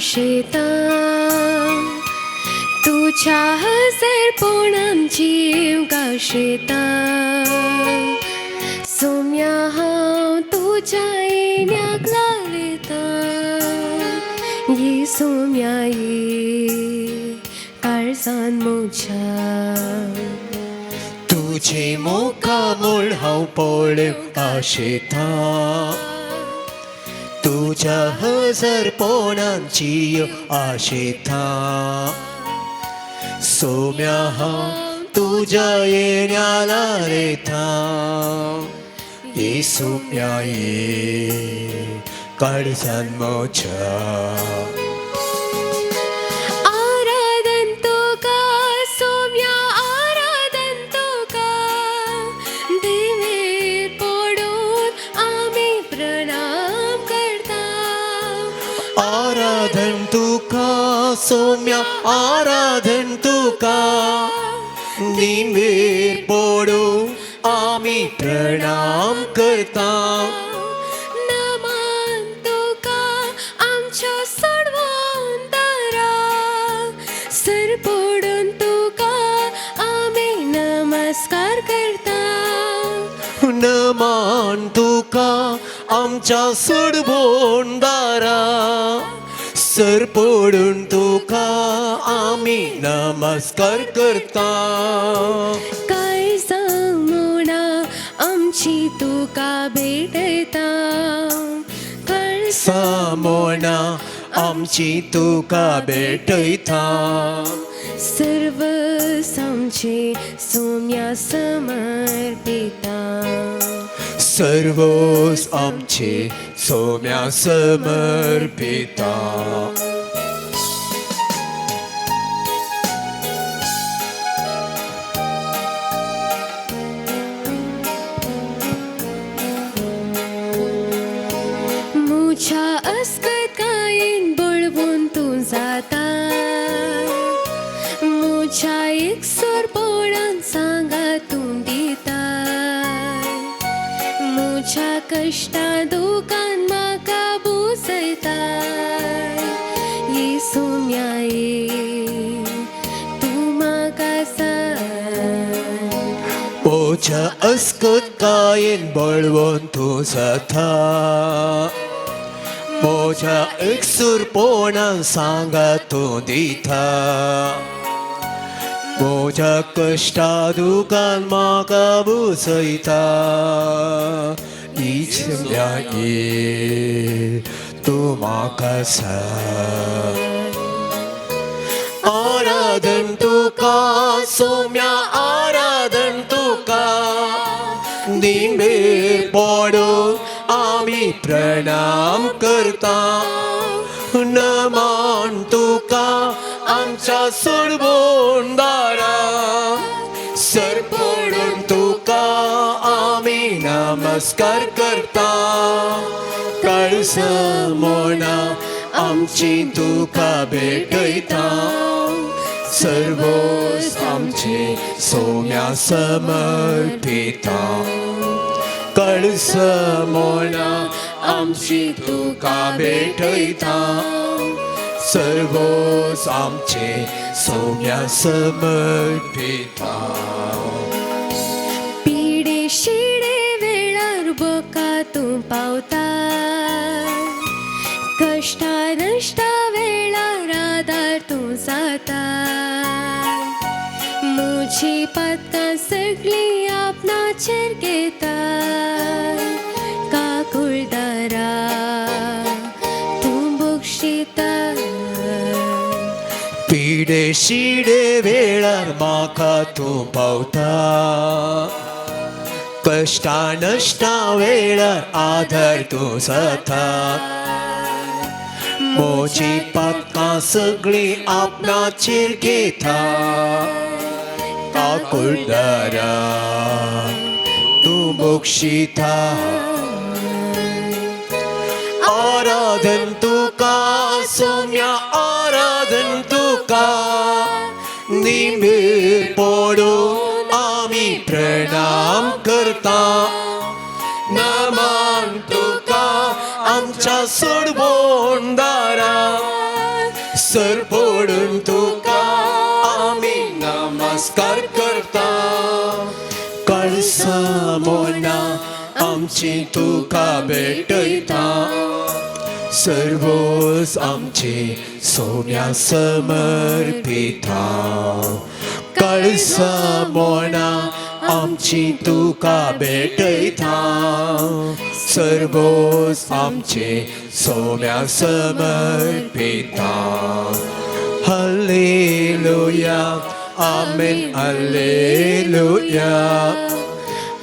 आशेता, तुज्या हजरपणान जीव गाशेता. सोम्या हांव तुज्या येण्याक लायता, ये सोम्या ये काळजान म्हज्या. तुझे मुखामूळ हांव पळोवंक आशेता, तुज्या हजरपणाची आशेता. सोम्या हांव तुज्या येण्या लायता, ये सोम्या ये काळजान म्हज्या. आराधन तुका सोम्या, आराधन तुका, दिमेर पडून आमी प्रणाम करता. आराधन तुका सोम्या, आराधन तुका, निमेर पडून आमी प्रणाम करता. नमन तुका आमच्या सोडवणदारा, सर पडून तुका आमी नमस्कार करता. नमान तुका आमच्या सोडवणदारा, सर पडून तुका आमी नमस्कार करता. काळजां आमची तुका भेटयता, काळजां सामोना आमची तुका भेटयता. सर्व आमचे सोम्या समर्पिता. सर्वोस आमचे सोम्या समर्पिता. म्हज्या अस्कतकायेन बळवून तूं जाता, म्हज्या एकसुरपणान सांगा तूं दिता, म्हज्या कश्टा दुकान म्हाका बुजयता. ये सोम्या ये तूं म्हाका सांग. म्हज्या अस्कतकायेन बळवून तूं जाता, म्हज्या एकसुरपणान सांगा तूं दिता, म्हज्या कश्टा दुकान म्हाका बुजयता. इच्छा ये तूं म्हाका सांग. आराधन तुका सोम्या, आराधन तुका, निमेर पडून आमी प्रणाम करता. नमान तुका आमच्या सोडवणदारा, सर पडून तुका आमी नमस्कार करता. काळजां आमची तुका भेटयता, सर्वोस आमचे सोम्या समर्पिता. काळजां आमची तुका भेटयता, सर्वोस आमचे सोम्या समर्पिता. पिडे शिडे वेळार बोका तूं पावता, कश्टा नश्टा वेळार आदार तूं जाता, म्हजी पातकां सगळीं आपणाचेर घेता. काकुळदारा तूं बक्षिता. पिडे शिडे वेळार म्हाका तूं पावता, कश्टा नश्टा वेळार आदार तूं जाता, म्हजी पातकां सगळीं आपणाचेर घेता. काकुळदारा तूं बक्षिता. आराधन तुका सोम्या, आराधन तुका, निमेर पडून आमी प्रणाम करता. नमान तुका आमच्या सोडवणदारा, पडून तुका आमी नमस्कार करता. कळसा मोना आमची तुका भेटयता, सर्वोस आमचे सोम्या समर्पिता. कळसा मोना आमची तुका भेटयता, सर्वोस आमचे Saumya समर्पिता. Hallelujah, amen, hallelujah,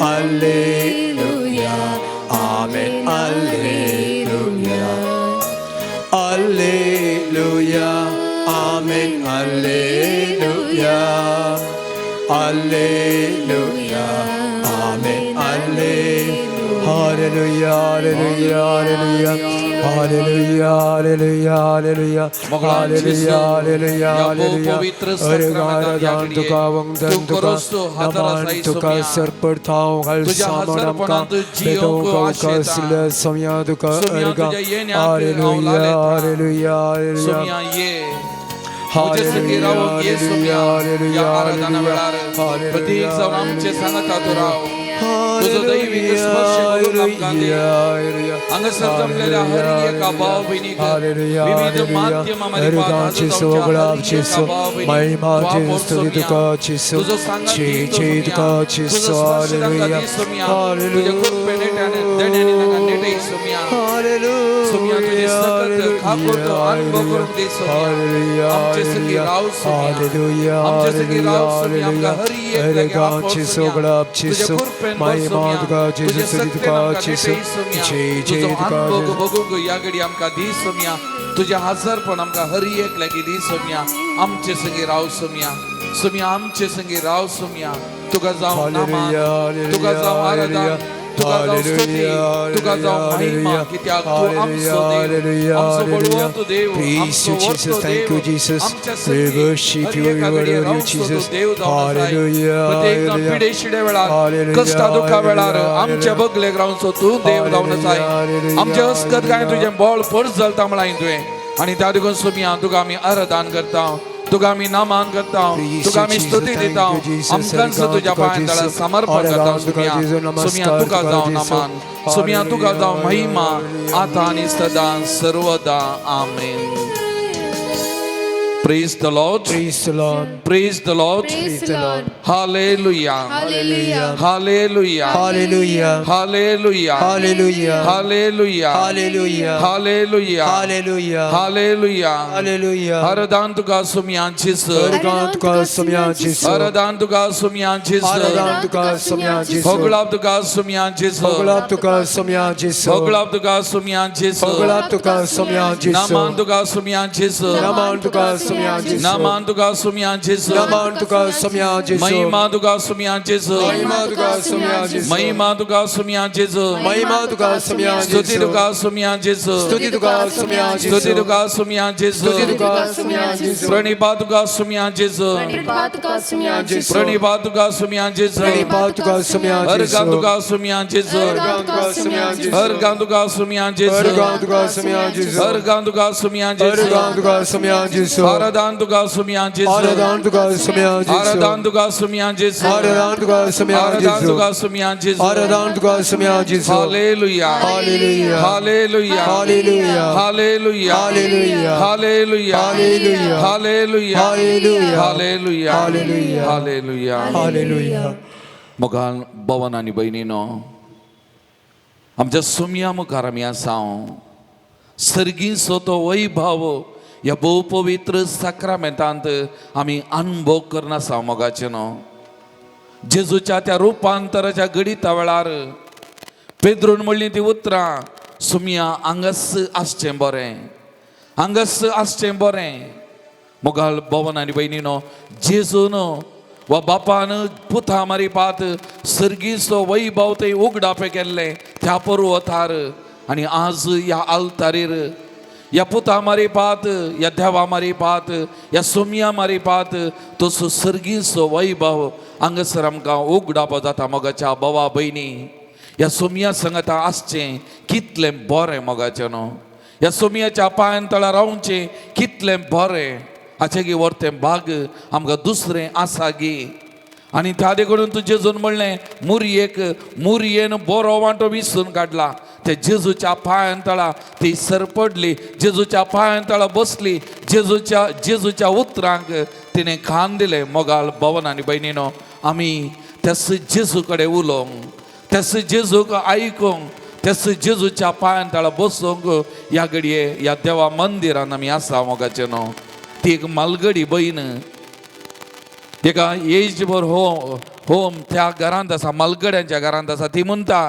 hallelujah, amen, hallelujah, hallelujah, amen, hallelujah, hallelujah, amen, hallelujah. Hallelujah, hallelujah, hallelujah, hallelujah, hallelujah, hallelujah, hallelujah, hallelujah. अरे तुका वंदन तुका नमन तुका सर्पर्थाव घाल सामन आमकां भेटोवंक अवकाश दिल्ल्या सोम्या तुका अर्घा. Hallelujah, hallelujah, hallelujah. म्हजे रावूंक ये सोम्या ह्या आराधना वेळार प्रत्येक जावन आमचे सांगाता तूं राव. तुजो दैवीक स्पर्श करून आमकां दी. हांगासर जमलेल्या हर एका भाव भयणीक विविध माध्यमां मार्फत तुजो सांगात दी सोम्या, तुजो स्पर्श तांकां दी सोम्या, तुज्या कृपे नेटान देण्यानी तांकां नेटय सोम्या. सोम्या तुझे सकत खाकोट अनुभव करूंक दी सोम्या. आमचे संगी राव सोम्या, आमचे संगी राव सोम्या. आमकां हर एक लागी आपोव सोम्या. तुज्या कृपेन भर सोम्या, तुज्या शक्तीन आमकां नेटय सोम्या. तुजो अनुभव बघूंक ह्या घडी आमकां दी सोम्या. तुजें हजरपण आमकां हर एक लागी दी सोम्या. आमचे संगी राव सोम्या, सोम्या आमचे संगी राव सोम्या. तुका जावं नामान, तुका जावं आराधन, तुका जावं स्तुती, तुका जावं महिमा. कित्याक तूं आमचो देव, आमचो बळवंत देव, आमचो व्हडलो देव. आमच्या संगी हर एका घडये रावचो तूं देव जावन आसाय. प्रत्येक जावन पिडे शिडे वेळार, कश्टा दुख्खा वेळार आमच्या बगलेक रावचो तूं देव जावन आसाय. आमच्या हस्कत काय तुजें बळ पड चलता म्हळां तुवें. आनी त्या देखून सोम्या तुका आमी आराधन करता, तुका आमी नामान करता, तुका आमी स्तुती दिता. आमकांच तुज्या पांयां तळा समर्पण करता सोम्या. सोम्या तुका जावं नामान, सोम्या तुका जावं महिमा, आतां आनी सदां सर्वदा. आमेन. Praise the Lord. Praise the Lord. Praise the Lord. Praise the Lord. Hallelujah. Hallelujah. Hallelujah. Hallelujah. Hallelujah. Hallelujah. Hallelujah. Hallelujah. Hallelujah. Hallelujah. Hallelujah. Hallelujah. Hardan तुका सुम्या जेसू, अर्घां तुका सोम्या जेसू, हरदान तुका सुम्या जेसू, अर्घां तुका सोम्या जेसू, होगळाप तुका सुम्या जेसू, होगळाप तुका सोम्या जेसू, होगळाप तुका सुम्या जेसू, होगळाप तुका सोम्या जेसू, नामान तुका सुम्या जेसू, नमन तुका सोम्या जेसू, नामान तुका सुम्या जेसू, नमन तुका सोम्या जेसू, महिमा तुका सुम्या जेसू, महिमा तुका सोम्या जेसू, महिमा तुका सुम्या जेसू, महिमा तुका सोम्या स्तुती जेसू, तुका सुम्या जेसू, स्तुती तुका सोम्या स्तुती जेसू, तुका सुम्या जेसू, स्तुती तुका सोम्या जेसू, प्रणिपात तुका सुम्या जेसू, प्रणिपात तुका सुम्या जेसू, प्रणिपात तुका सुम्या जेसू, प्रणिपात तुका सोम्या अर्घां जेसू, तुका सुम्या जेसू, अर्घां तुका सुम्या जेसू, अर्घां तुका सुम्या जेसू, अर्घां तुका सोम्या जेसू, अर्घां तुका सुम्या जेसू, अर्घां तुका सोम्या जेसू, आराधन तुका सुम्या जेसू, आराधन तुका सोम्या जेसू, आराधन तुका सुम्या जेसू, आराधन तुका सोम्या आराधन जेसू, तुका सुम्या जेसू. आराधन तुका Saumya जेसू. Hallelujah. Hallelujah. Hallelujah. Hallelujah. Hallelujah. Hallelujah. Hallelujah. Hallelujah. Hallelujah. Hallelujah. Hallelujah. Hallelujah. Hallelujah. Hallelujah. मोगान भवन आनी भयणीनो, आमच्या सुमया मुखार आमी आसा. सर्गीचो तो वैभव ह्या भोव पवित्र साक्रामेंतांत आमी अनुभव करना आसा. मोगाचें न्हू, जेजूच्या त्या रुपांतराच्या घडिता वेळार पेद्रून म्हणली ती उतरां, सुमया हांगास आसचें बरें, हांगास आसचें बरें. मोगाल भवन आनी भयणीनो, जेजून वा बापान पुता मारिपात सर्गीचो वैभव थंय उगडापें केल्लें त्या पर्वतार. आनी आज ह्या आल्तारीर ह्या पुता मारिपात, ह्या देवा मारिपात, ह्या सोमया मारिपात तसो सर्गीचो वैभव हांगासर आमकां उगडापो जाता. मोगाच्या भावा भयणी, ह्या सोमया संगता आसचें कितलें बरें. मोगाचें न्हू, ह्या सोमयाच्या पांयां तळा रावचें कितलें बरें. हाचे गी वर्तें भाग आमकां दुसरें आसा गी. आनी त्या कडून तूं जेजून म्हणलें मुरयेक मुरयेन बरो वांटो विसून काडला. ते जेजूच्या पांयान तळा ती सरपडली, जेजूच्या पांयान तळा बसली, जेजूच्या जेजूच्या उतरांक तिणें खान दिलें. मोगाल भवन आनी भयणीनो, आमी त्याच जेजू कडेन उलोवंक, त्याच जेजूक आयकूंक, त्याच जेजूच्या पांयान तळा बसूंक ह्या घडये ह्या देवा मंदिरान आमी आसा मोगाचें न्हू. ती एक मालगडी बयन एका एजभर होम त्या घरांत आसा, मालगड्यांच्या घरांत आसा. ती म्हणटा,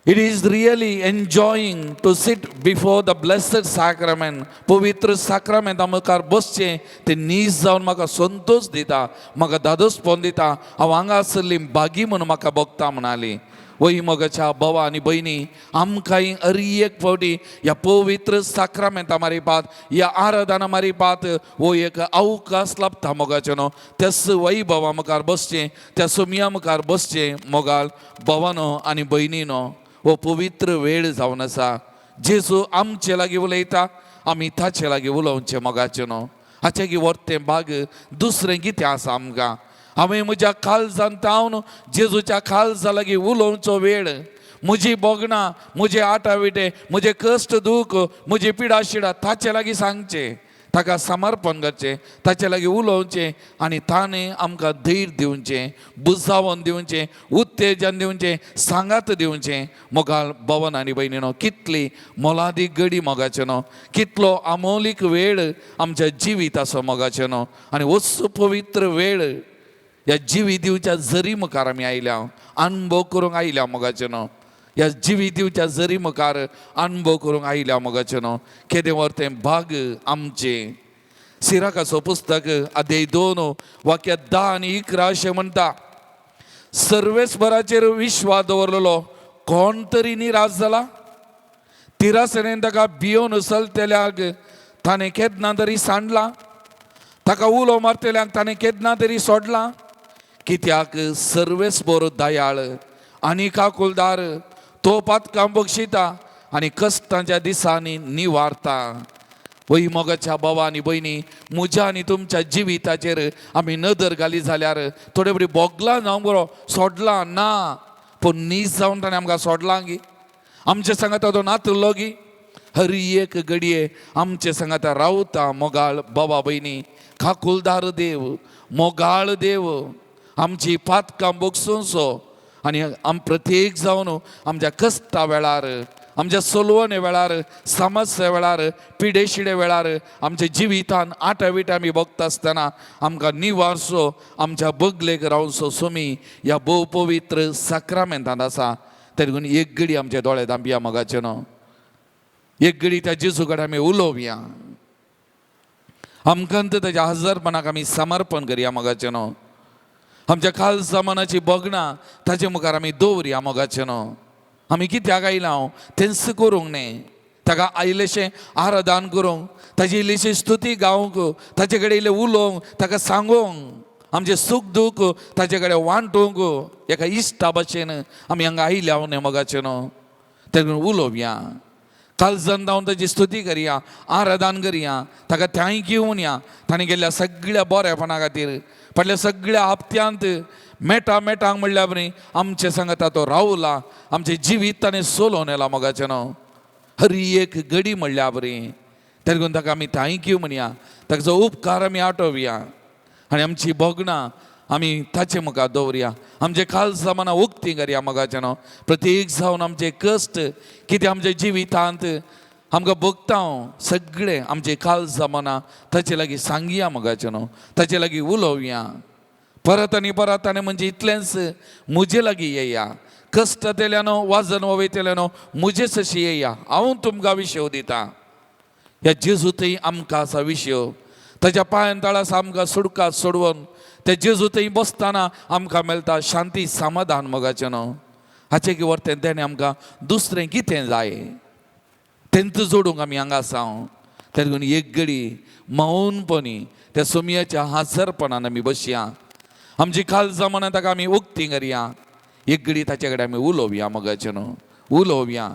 it is really enjoying to sit before the blessed sacrament. पवित्र साक्रामेंता मुखार बसचें तें नीज जावन म्हाका संतोश दिता, म्हाका धादोसपण दिता. हांव हांगा आसली भागी म्हणून म्हाका भोगता म्हणाली. वय मोगाच्या भावा आनी भयणी, आमकांय हर एक फावटी ह्या पवित्र साक्रामेंता मारिपात, ह्या आराधना मारिपात हो एक अवकाश लाभता मोगाचें न्हू. त्याच वैभवा मुखार बसचें, त्या सुमया मुखार बसचें मोगाल भवानो आनी भयणीनो, हो पवित्र वेळ जावन आसा. जेजू आमचे लागीं उलयता, आमी ताचे लागीं उलोवचें मोगाचें न्हू. हाचें की वर्तें भाग दुसरें कितें आसा आमकां? हांवें म्हज्या काळजान तावन जेजूच्या काळजा लागीं उलोवचो वेळ, म्हजी भोगणां, म्हजे आटाविटे, म्हजे कश्ट दूख, म्हजी पिडा शिडा ताचे लागीं सांगचें, ताका समर्पण करचें, ताचे लागीं उलोवचें आनी ताणें आमकां धैर्य दिवचें, बुजावन दिवचें, उत्तेजन दिवचें, सांगात दिवचें. मोगाल भवन आनी भयणीनो, कितली मोलादीक गडी मोगाचें न्हू, कितलो अमोलीक वेळ आमच्या जिविताचो मोगाचें न्हू. आनी वच पवित्र वेळ ह्या जिवीत दिवच्या जरी मुखार आमी आयल्या, अणभव करूंक आयल्या मोगाचें न्हू. ह्या जिवीत दिवच्या जरी मुखार अणभव करूंक आयल्या मोगाचें न्हू. केदें वर्तें भाग आमचें. सिराकाचो पुस्तक अध्याय 2 वाक्य 10 आनी 11 अशें म्हणटा, सर्वेस्पराचेर विश्वास दवरलेलो कोण तरी निराश जाला? तिरासेनेन ताका भियोन चलतल्याक ताणें केन्ना तरी सांडलां, ताका उलो मारतल्याक ताणें केन्ना तरी सोडलां. कित्याक सर्वेस्पर दयाळ आनी काकुलदार, तो पातकां बक्षिता आनी कश्टांच्या दिसांनी निवारता. वय मोगाच्या भावा आनी भयणी, म्हज्या आनी तुमच्या जिविताचेर आमी नदर घाली जाल्यार थोडे फावटी भोगलां जावं बरो सोडलां ना, पूण नीज जावन ताणें आमकां सोडलां गी? आमचे सांगाता तो नातलो गी? हर एक घडये आमचे सांगाता रावता. मोगाळ बाबा भयणी, काकुलदार देव, मोगाळ देव आमची पातकां बगसूनसो आनी आम प्रत्येक जावन आमच्या कश्टा वेळार, आमच्या सोलवणे वेळार, समस्या वेळार, पिडेशिडे वेळार, आमच्या जिवितान आटाविट आमी भोगता आसतना आमकां निवारसो, आमच्या बगलेक रावचो सोमी ह्या भोव पवित्र साक्रामेंतांत आसा. तरी एक घडी आमच्या दोळे धांपया मोगाचें न्हू, एक घडी त्या जेजू कडेन आमी उलोवया, आमकां ताच्या हजारपणाक आमी समर्पण करया मोगाचें न्हू. आमच्या खालसा मनाची भोगणां ताचे मुखार आमी दवरया मोगाचें न्हू. आमी कित्याक आयला तेंच करूंक न्ही, ताका आयलेशें आराधन करूंक, ताजी इल्लीशी स्तुती गावंक, ताचे कडेन इल्लें उलोवंक, ताका सांगूंक, आमचें सूख दूख ताचे कडेन वांटूंक, एका इश्टा भशेन आमी हांगा आयल्या न्ही मोगाचें न्हू. तेका उलोवया, काळजान धांवन ताजी स्तुती करया, आराधन करया, ताका thank you म्हणया. ताणें केल्ल्या सगळ्या बरेपणा खातीर फाटल्या सगळ्या हप्त्यांत मेटा मेटांक म्हणल्यार न्ही आमचे सांगता तो रावला, आमचें जिवीत ताणें सोलोवन येला मोगाचें न्हू. हर एक घडी म्हणल्या बरी तेका ताका आमी thank you म्हणया, ताजो उपकार आमी आठोवया आनी आमची भोगणां आमी ताचे मुखार दवरया, आमचे खालसा मनां उक्ती करया मोगाचें न्हू. प्रत्येक जावन आमचे कश्ट कितें आमच्या जिवितांत आमकां भोगता सगळें आमचे खालसा मनां ताचे लागीं सांगया मोगाचें न्हू, ताचे लागीं उलोवया. परत आनी परत आनी म्हणजे इतलेंच म्हजे लागीं येया, कश्ट तेल्यानो वाजन वयतल्यानो म्हजे सशी येया, हांव तुमकां विशय दिता. ह्या जेजू थंय आमकां आसा विशय, ताच्या पांयान तळा आसा आमकां सुडका सोडवून, त्या जेजू थंय बसतना आमकां मेळटा शांती समाधान मोगाचें न्हू. हाचें की वर्तें तेणें आमकां दुसरें कितें जाय तेंच जोडूंक आमी हांगा आसा. तेका एक घडी मौनपणी त्या सोमयाच्या हाजरपणान आमी बसया, आमची खालसा मनां ताका आमी उक्ती करया, एक घडी ताचे कडेन आमी उलोवया मोगाचें न्हू, उलोवया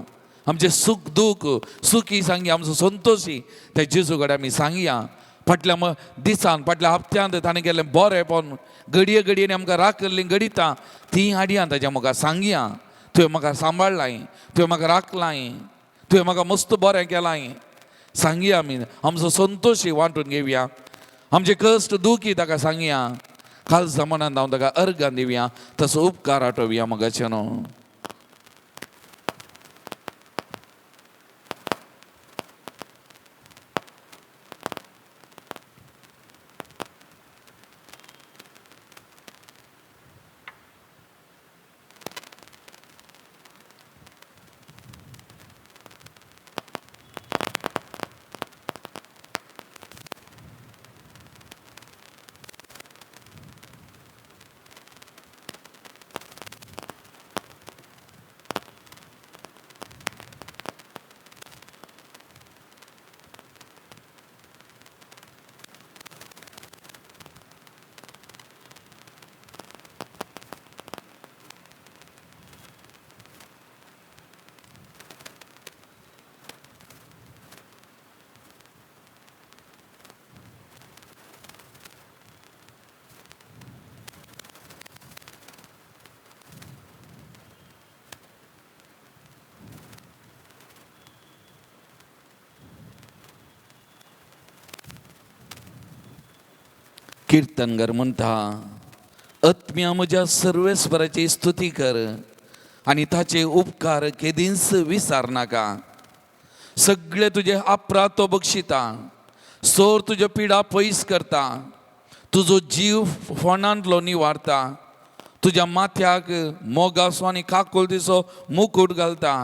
आमचें सूख दूख सुखी सांगया, आमचो संतोशी त्या जेजू कडेन आमी सांगया. फाटल्या दिसान फाटल्या हप्त्यांत ताणें केल्लें बरेंपण घडये घडयेन आमकां राखिल्लीं घडितां तीं हाडया ताच्या मुखार सांगया, तुवें म्हाका सांबाळ्ळाय, तुवें म्हाका राखलाय, तुवें म्हाका मस्त बरें केलाय. सांगया आमी आमचो संतोशी वांटून घेवया, आमचे कश्ट दुखी ताका सांगया, खालसा मनान हांव ताका अर्गां दिवया, तसो उपकार आठोवया मगाचे न्हू. किर्तनगर म्हणटा, आत्म्या म्हज्या सर्वेस्वराची स्तुती कर आनी ताचे उपकार केदींच विसार नाका. सगळे तुजे अपराध तो बक्षिता, सोर तुज्यो पिडा पयस करता, तुजो जीव फोंडांतलो निवारता, तुज्या माथ्याक मोगासो आनी काकुळतीचो मुकूट घालता,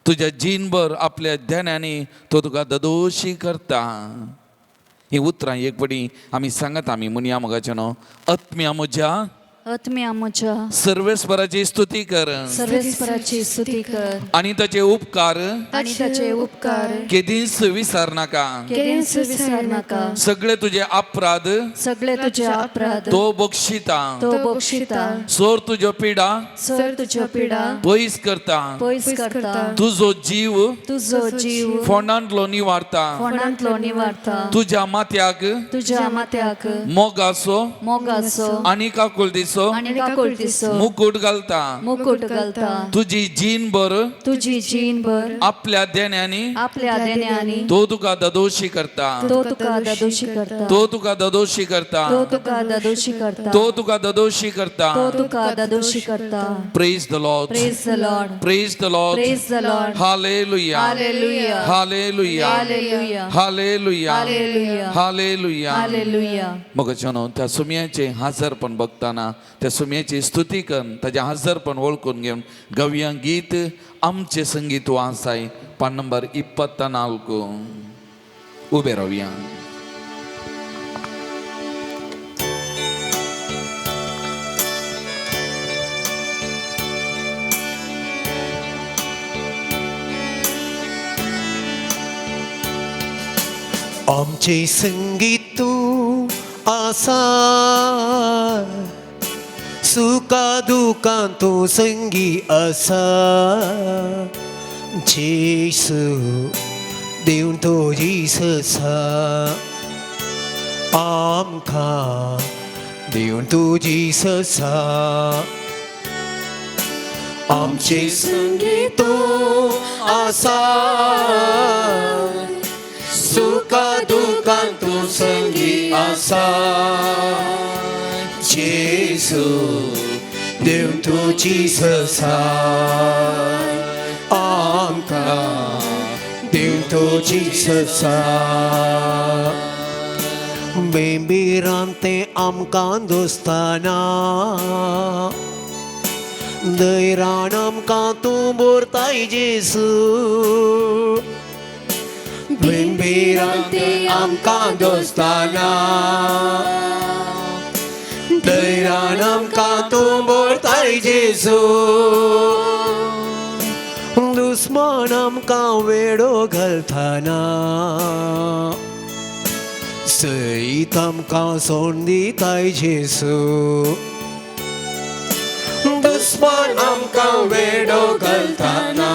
तुज्या जीणभर आपल्या ध्यानांनी तो तुका ददोशी करता. ही उतरां एक पडी आमी सांगत आमी म्हणया मगाचे न्हू, आत्म्या म्हज्या, आत्म्या म्हज्या सर्वेस्वराची स्तुती कर, सर्वेस्वराची स्तुती कर आनी ताचे उपकार, आनी ताचे उपकार केदींच विसर नाका, केदींच विसर नाका. सगळे तुजे अपराध, सगळे तुजे अपराध तो बक्षिता, तो बक्षिता, सोर तुज्यो पिडा, सोर तुज्यो पिडा पयस करता, पयस करता, तुजो जीव, तुजो जीव फोंडांतलो निवारता, फोंडांतलो निवारता, तुज्या माथ्याक, तुज्या माथ्याक मोगाचो, मोगाचो आनी काकुळतीचो आनी काकुळतीचो मुकूट घालता, मुकूट घालता, तुजी जीणभर, तुजी जीणभर आपल्या देण्यांनी, आपल्या देण्यांनी तो तुका ददोशी करता, तो तुका ददोशी करता, तो तुका ददोशी करता, तो तुका ददोशी करता, तो तुका ददोशी करता, तो तुका ददोशी करता. Praise the Lord, praise the Lord, praise the Lord, praise the Lord. Hallelujah, hallelujah, hallelujah, hallelujah, hallelujah, hallelujah, hallelujah, hallelujah. मग न्हू त्या सुम्याचे हाजरपण बघताना त्या सुम्याची स्तुती करून ताजें हाजरपण वळखून घेवन गवया गीत आमचे संगीत वासाय पान नंबर 24 उबे रावया. आमचे संगीत तूं आसा, सुखा दुखां तूं संगी आसा, जेसू देव तो जीससा, आमकां देव तूं जीससा, आमचे संगी तूं आसा, सुखा दुखां तूं संगी आसा, जेसू देव तूं जीससा, आमकां देव तूं जीससा. बेंबीरांते आमकां दोस्ताना, दैरान आमकां तूं बोरताय जेसू, बेंबीरांते आमकां दोस्ताना, दैरान आमकां तूं बोरताय जेसू, दुस्मान आमकां वेडो घालताना, सैत आमकां सोंड दिताय जेसू, दुस्मान आमकां वेडो घालताना,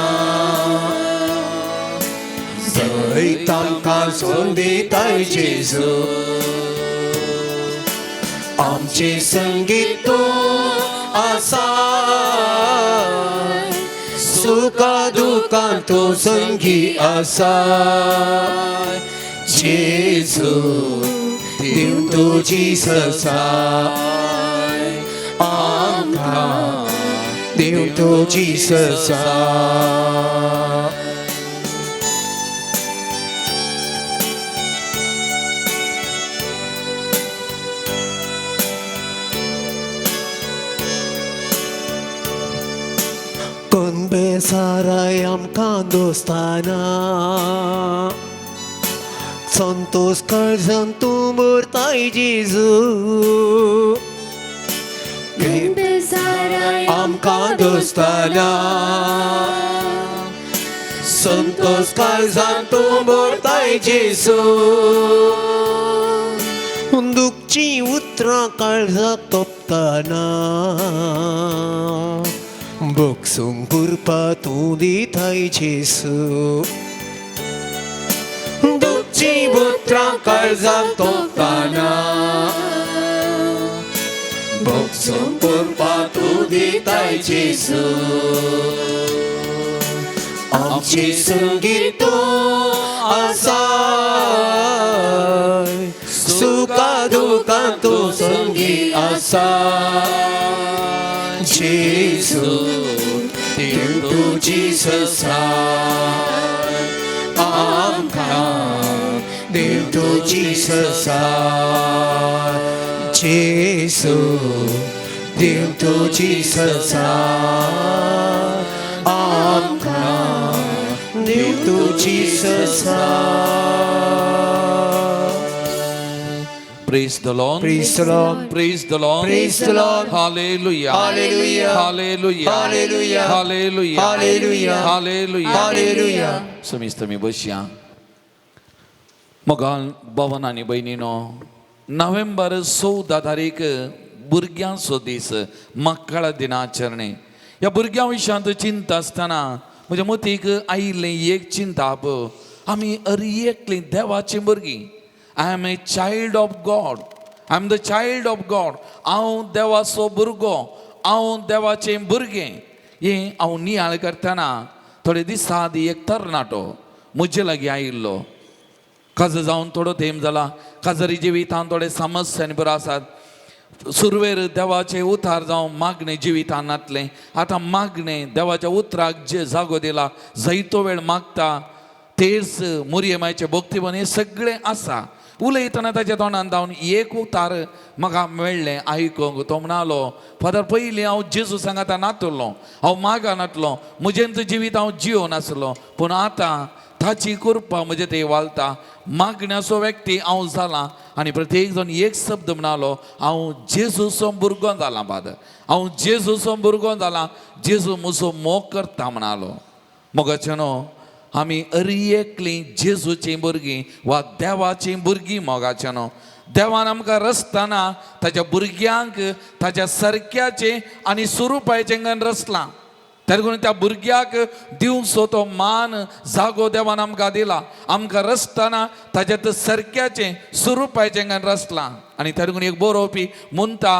सैत जैत आमकां सोन दिताय जेजू. आमचे संगीत तूं आसा, सुखा दुखान तूं संगी आसा. जेजू दिव तुजी ससाय आमकां, देव तुजी ससाय. बेसाराय आमकां दोस्ताना, संतोष काळजान तूं भरताय जेजू. आमकां दोस्ताना, संतोष काळजान तूं भरताय जेजू. दुखचीं उतरां काळजाक तोपताना, बोगसूंक कृपा तूं दिताय जेजू. दुखचीं उतरां काळजाक तोपताना, बोगसूंक कृपा तूं दिताय जेजू. आमचे संगीत तूं आसा, सुखा दुखान तूं संगी आसा. जेजू देव तुजी ससाय आमकां, देव तुजी ससाय. जेजू देव तुजी ससाय आमकां, देव तुजी ससाय. Praise the Lord. Praise the Lord. Praise the Lord. Praise the Lord. Hallelujah. Hallelujah. Hallelujah. Hallelujah. Hallelujah. Hallelujah. Hallelujah. Hallelujah. समिस्त मी बसया. मोगाल भवन आनी भयणीनो, नोव्हेंबर 14 तारीख भुरग्यांचो दीस, मक्कळ दिनाचरणे. ह्या भुरग्यां विशयांत चिंता आसतना म्हज्या मतीक आयिल्लें एक चिंताप, आमी अर एकलीं देवाचीं भुरगीं. I am a child of God. I am the child of God. हांव देवाचो भुरगो, हांव देवाचें भुरगें. हें हांव नियाळ करतना थोडे दिसां आदीं एक तरणाटो म्हजे लागीं आयिल्लो. काजार जावन थोडो तेंप जाला. काजारी जिवितान थोडे समस्या आनी बरो आसात. सुरवेर देवाचें उतार जावं मागणें जिवितान नातलें. आतां मागणें देवाच्या उतराक जे जागो दिला, जायतो वेळ मागता, तेच मुरयमायचें भक्तीपण हें सगळें आसा. उलयतना ताच्या तोंडान जावन एक उतार म्हाका मेळ्ळें आयकूंक. तो म्हणालो, फादर, पयलीं हांव जेजू सांगाता नातलो, हांव मागा नातलो, म्हजें जिवीत हांव जियोन आसलो, पूण आतां ताची कृपा म्हजे ते वालता, मागण्याचो व्यक्ती हांव जाला. आनी प्रत्येक जाण एक शब्द म्हणालो, हांव जेजूचो भुरगो जाला फादर, हांव जेजूचो भुरगो जाला, जेजू म्हजो मोग करता म्हणालो. मोगाचें न्हू, आमी अर एकलीं जेजूचीं भुरगीं वा देवाचीं भुरगीं. मोगाचें न्हू, देवान आमकां रचतना ताच्या भुरग्यांक ताच्या सारक्याचें आनी स्वरुपाचें रचलां. तेन्ना त्या भुरग्याक दिवचो तो मान जागो देवान आमकां दिला. आमकां रचतना ताच्या सारक्याचें स्वरुपाचें रचलां. आनी तेन्ना एक बरोवपी म्हणटा,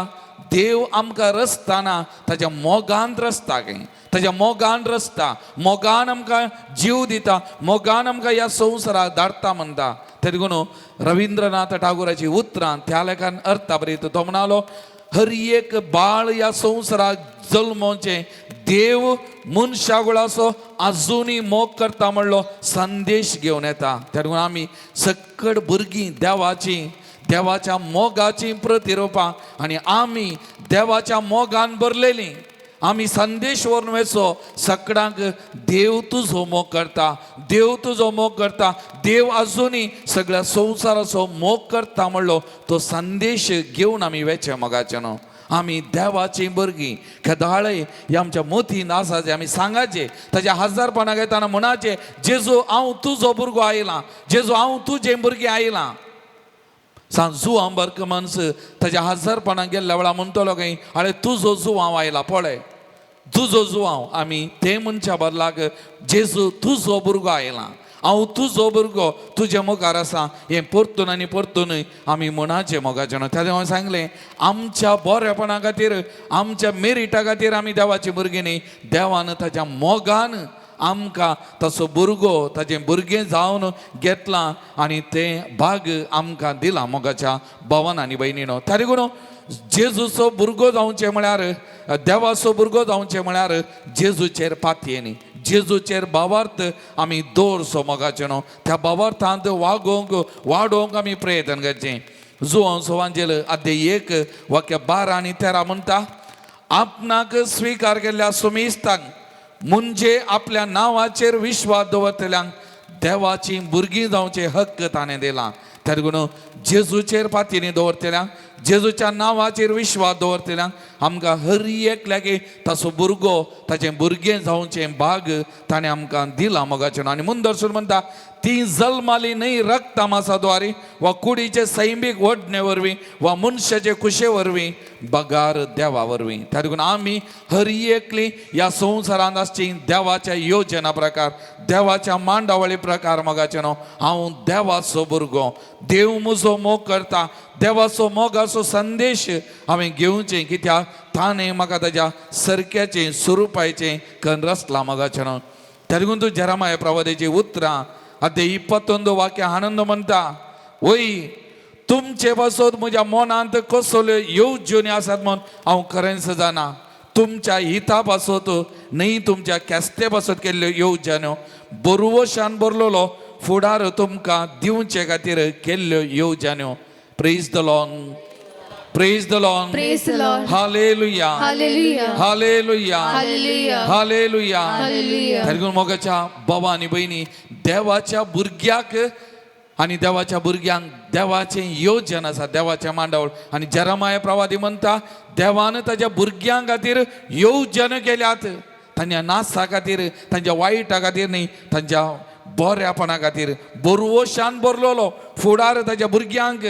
देव आमकां रचतना ताच्या मोगान रचता गे, ताच्या मोगान रचता, मोगान आमकां जीव दिता, मोगान आमकां ह्या संवसाराक धाडटा म्हणटा. तेन्ना रविंद्रनाथ टागोराची उतरां त्या लेखान अर्था बरयता. तो म्हणालो, हर एक बाळ ह्या संवसाराक जल्मोचें देव मनशागुळाचो आजुनूय मोग करता म्हणलो संदेश घेवन येता. तेन्ना आमी सकट भुरगीं देवाची, देवाच्या मोगाची प्रतिरुपां आनी आमी देवाच्या मोगान भरलेलीं. आमी संदेश व्हरून वचो सगळ्यांक, देव तुजो मोग करता, देव तुजो मोग करता, देव आजुनूय सगळ्या संवसाराचो मोग करता म्हणलो तो संदेश घेवन आमी वेचे. मोगाचें न्हू, आमी देवाचीं भुरगीं. केदाळय हे आमच्या मतीन आसा, आमी सांगाचें, ताच्या हजारपणाक येताना म्हणाचें, जेजू हांव तुजो भुरगो आयलां, जेजू हांव तुजें भुरगें आयलां. सांग जुवां बर्कमन्स ताच्या हजारपणाक गेल्ल्या वेळार म्हणटलो काय, आरे तुजो जुवांव आयला पळय, तुजो जुवांव. आमी ते मनशा बदलाक जेजू तुजो भुरगो आयला. हांव तुजो भुरगो तुजे मुखार आसा हें परतून आनी परतून आमी म्हणाचें मोगाचें न्हू. त्या हांवें सांगलें आमच्या बरेपणा खातीर आमच्या मेरिटा खातीर आमी देवाची भुरगीं न्ही. देवान ताच्या मोगान आमकां तसो भुरगो ताजें भुरगें जावन घेतलां आनी तें भाग आमकां दिलां मोगाच्या भावान आनी भयणीनो. त्या देखून जेजूचो भुरगो जावचें म्हळ्यार देवाचो भुरगो जावचें म्हळ्यार जेजूचेर पातयेनी जेजूचेर भावार्थ आमी दवरचो मोगाचें न्हू. त्या भावार्थांत वागोवंक वाडोवंक आमी प्रयत्न करचें. जुवांव सोवांजेल अध्याय 1 वाक्य 12 आनी 13 म्हणटा आपणाक स्विकार केल्ल्या सुमिस्तांक म्हणजे आपल्या नांवाचेर विश्वास दवरतल्यांक देवाची भुरगीं जावचे हक्क ताणें दिला. त्या देखून जेजूचेर पातयेनी दवरतल्यांक जेजूच्या नांवाचेर विश्वास दवरतल्यांक आमकां हर एकल्याक ताचो भुरगो ताचें भुरगें जावचें भाग ताणें आमकां दिलां मोगाचें. आनी मुंदरसून म्हणटा ती जल्माली न्हय रक्तमासाद्वारे वा कुडीचे सैमीक वडणे वरवीं वा मनशाचे कुशे वरवीं बगार देवा वरवीं. त्या देखून आमी हर एकली ह्या संवसारांत आसची देवाच्या योजना प्रकार देवाच्या मांडावळी प्रकार मोगाचें न्हू. हांव देवाचो भुरगो देव म्हजो मोग करता देवाचो मोगाचो संदेश हांवें घेवचें कित्याक ताणें म्हाका ताज्या सरक्याचें स्वरुपाचें कन्न रचलां मोगाचें न्हू. त्या देखून तूं जेरामाय प्रवादाची उतरां अध्याय 21 वाक्य आनंद म्हणटा वय तुमचे पासत म्हज्या मनांत कसल्यो येवजण्यो आसात म्हूण हांव खरेंच जाणा. तुमच्या हिता पासत न्हय तुमच्या केस्ते पासत केल्ल्यो येवजण्यो बरवशान भरलेलो फुडार तुमकां दिवचे खातीर केल्ल्यो येवजण्यो. Praise the Lord. Praise the Lord. Praise the Lord. Hallelujah. Hallelujah. Hallelujah. Hallelujah. Hallelujah. Hallelujah. देखून मोगाच्या बाबा आनी भयणी देवाच्या भुरग्याक आनी देवाच्या भुरग्यांक देवाचें योजन आसा देवाचें मांडावळ. आनी जेरमाय प्रवादी म्हणटा देवान ताज्या भुरग्यां खातीर योजन केल्यात तांच्या नासा खातीर तांच्या वायटा खातीर न्ही तांच्या बऱ्यापणा खातीर बरवशान भरलेलो फुडार ताज्या भुरग्यांक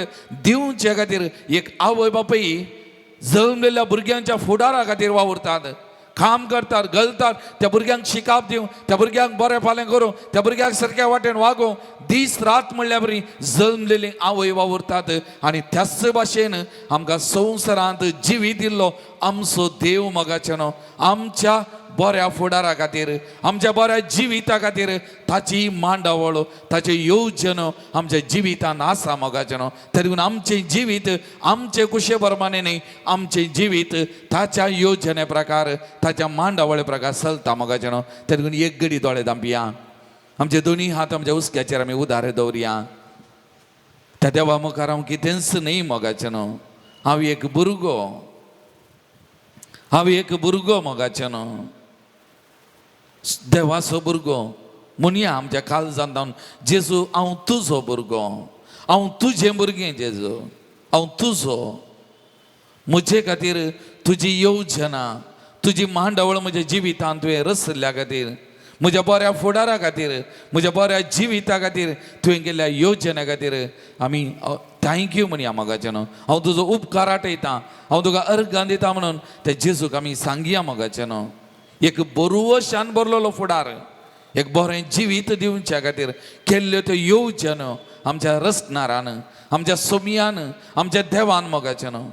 दिवचे खातीर. एक आवय बापूय जल्मलेल्या भुरग्यांच्या फुडारा खातीर वावुरतात काम करतात घालतात त्या भुरग्यांक शिकाप दिवं त्या भुरग्यांक बरें फालें करूं त्या भुरग्यांक सारक्या वाटेन वागोवं दीस रात म्हणल्यार बरी जल्मलेली आवय वावुरतात. आनी त्याच भाशेन आमकां संवसारांत जिवीत दिल्लो आमचो देव मोगाचें न्हू आमच्या बऱ्या फुडारा खातीर आमच्या बऱ्या जिविता खातीर ताची मांडावळ ताचें योजन आमच्या जिवितान आसा मोगाचें न्हू. तरी देखून आमचें जिवीत आमचे कुशे प्रमाणे न्ही आमचें जिवीत ताच्या योजने प्रकार ताच्या मांडावळे प्रकार चलता मोगाचें न्हू. तरी देखून एक गडी दोळे धांपया आमचे दोनी हात आमच्या हुस्क्याचेर आमी उदारे दवरया. त्या देवा मुखार हांव कितेंच न्ही मोगाचें न्हू. हांव एक भुरगो हांव एक भुरगो मोगाचें न्हू देवाचो भुरगो म्हणया आमच्या काळजांत जावन जेजू हांव तुजो भुरगो हांव तुजें भुरगें जेजू हांव तुजो म्हजे खातीर तुजी योजना तुजी मांडावळ म्हज्या जिवितांत तुवें रचल्ल्या खातीर म्हज्या बऱ्या फुडारा खातीर म्हज्या बऱ्या जिविता खातीर तुवें केल्ल्या योजना खातीर आमी thank you म्हणया मोगाचें न्हू. हांव तुजो उपकार आठयतां हांव तुका अर्गां दिता म्हणून त्या जेजूक आमी सांगया मोगाचें न्हू. एक बरवशान भरलेलो फुडार एक बरें जिवीत दिवच्या खातीर केल्ल्यो त्यो योजना आमच्या रचणारान आमच्या सोमयान आमच्या देवान मोगाचें न्हू.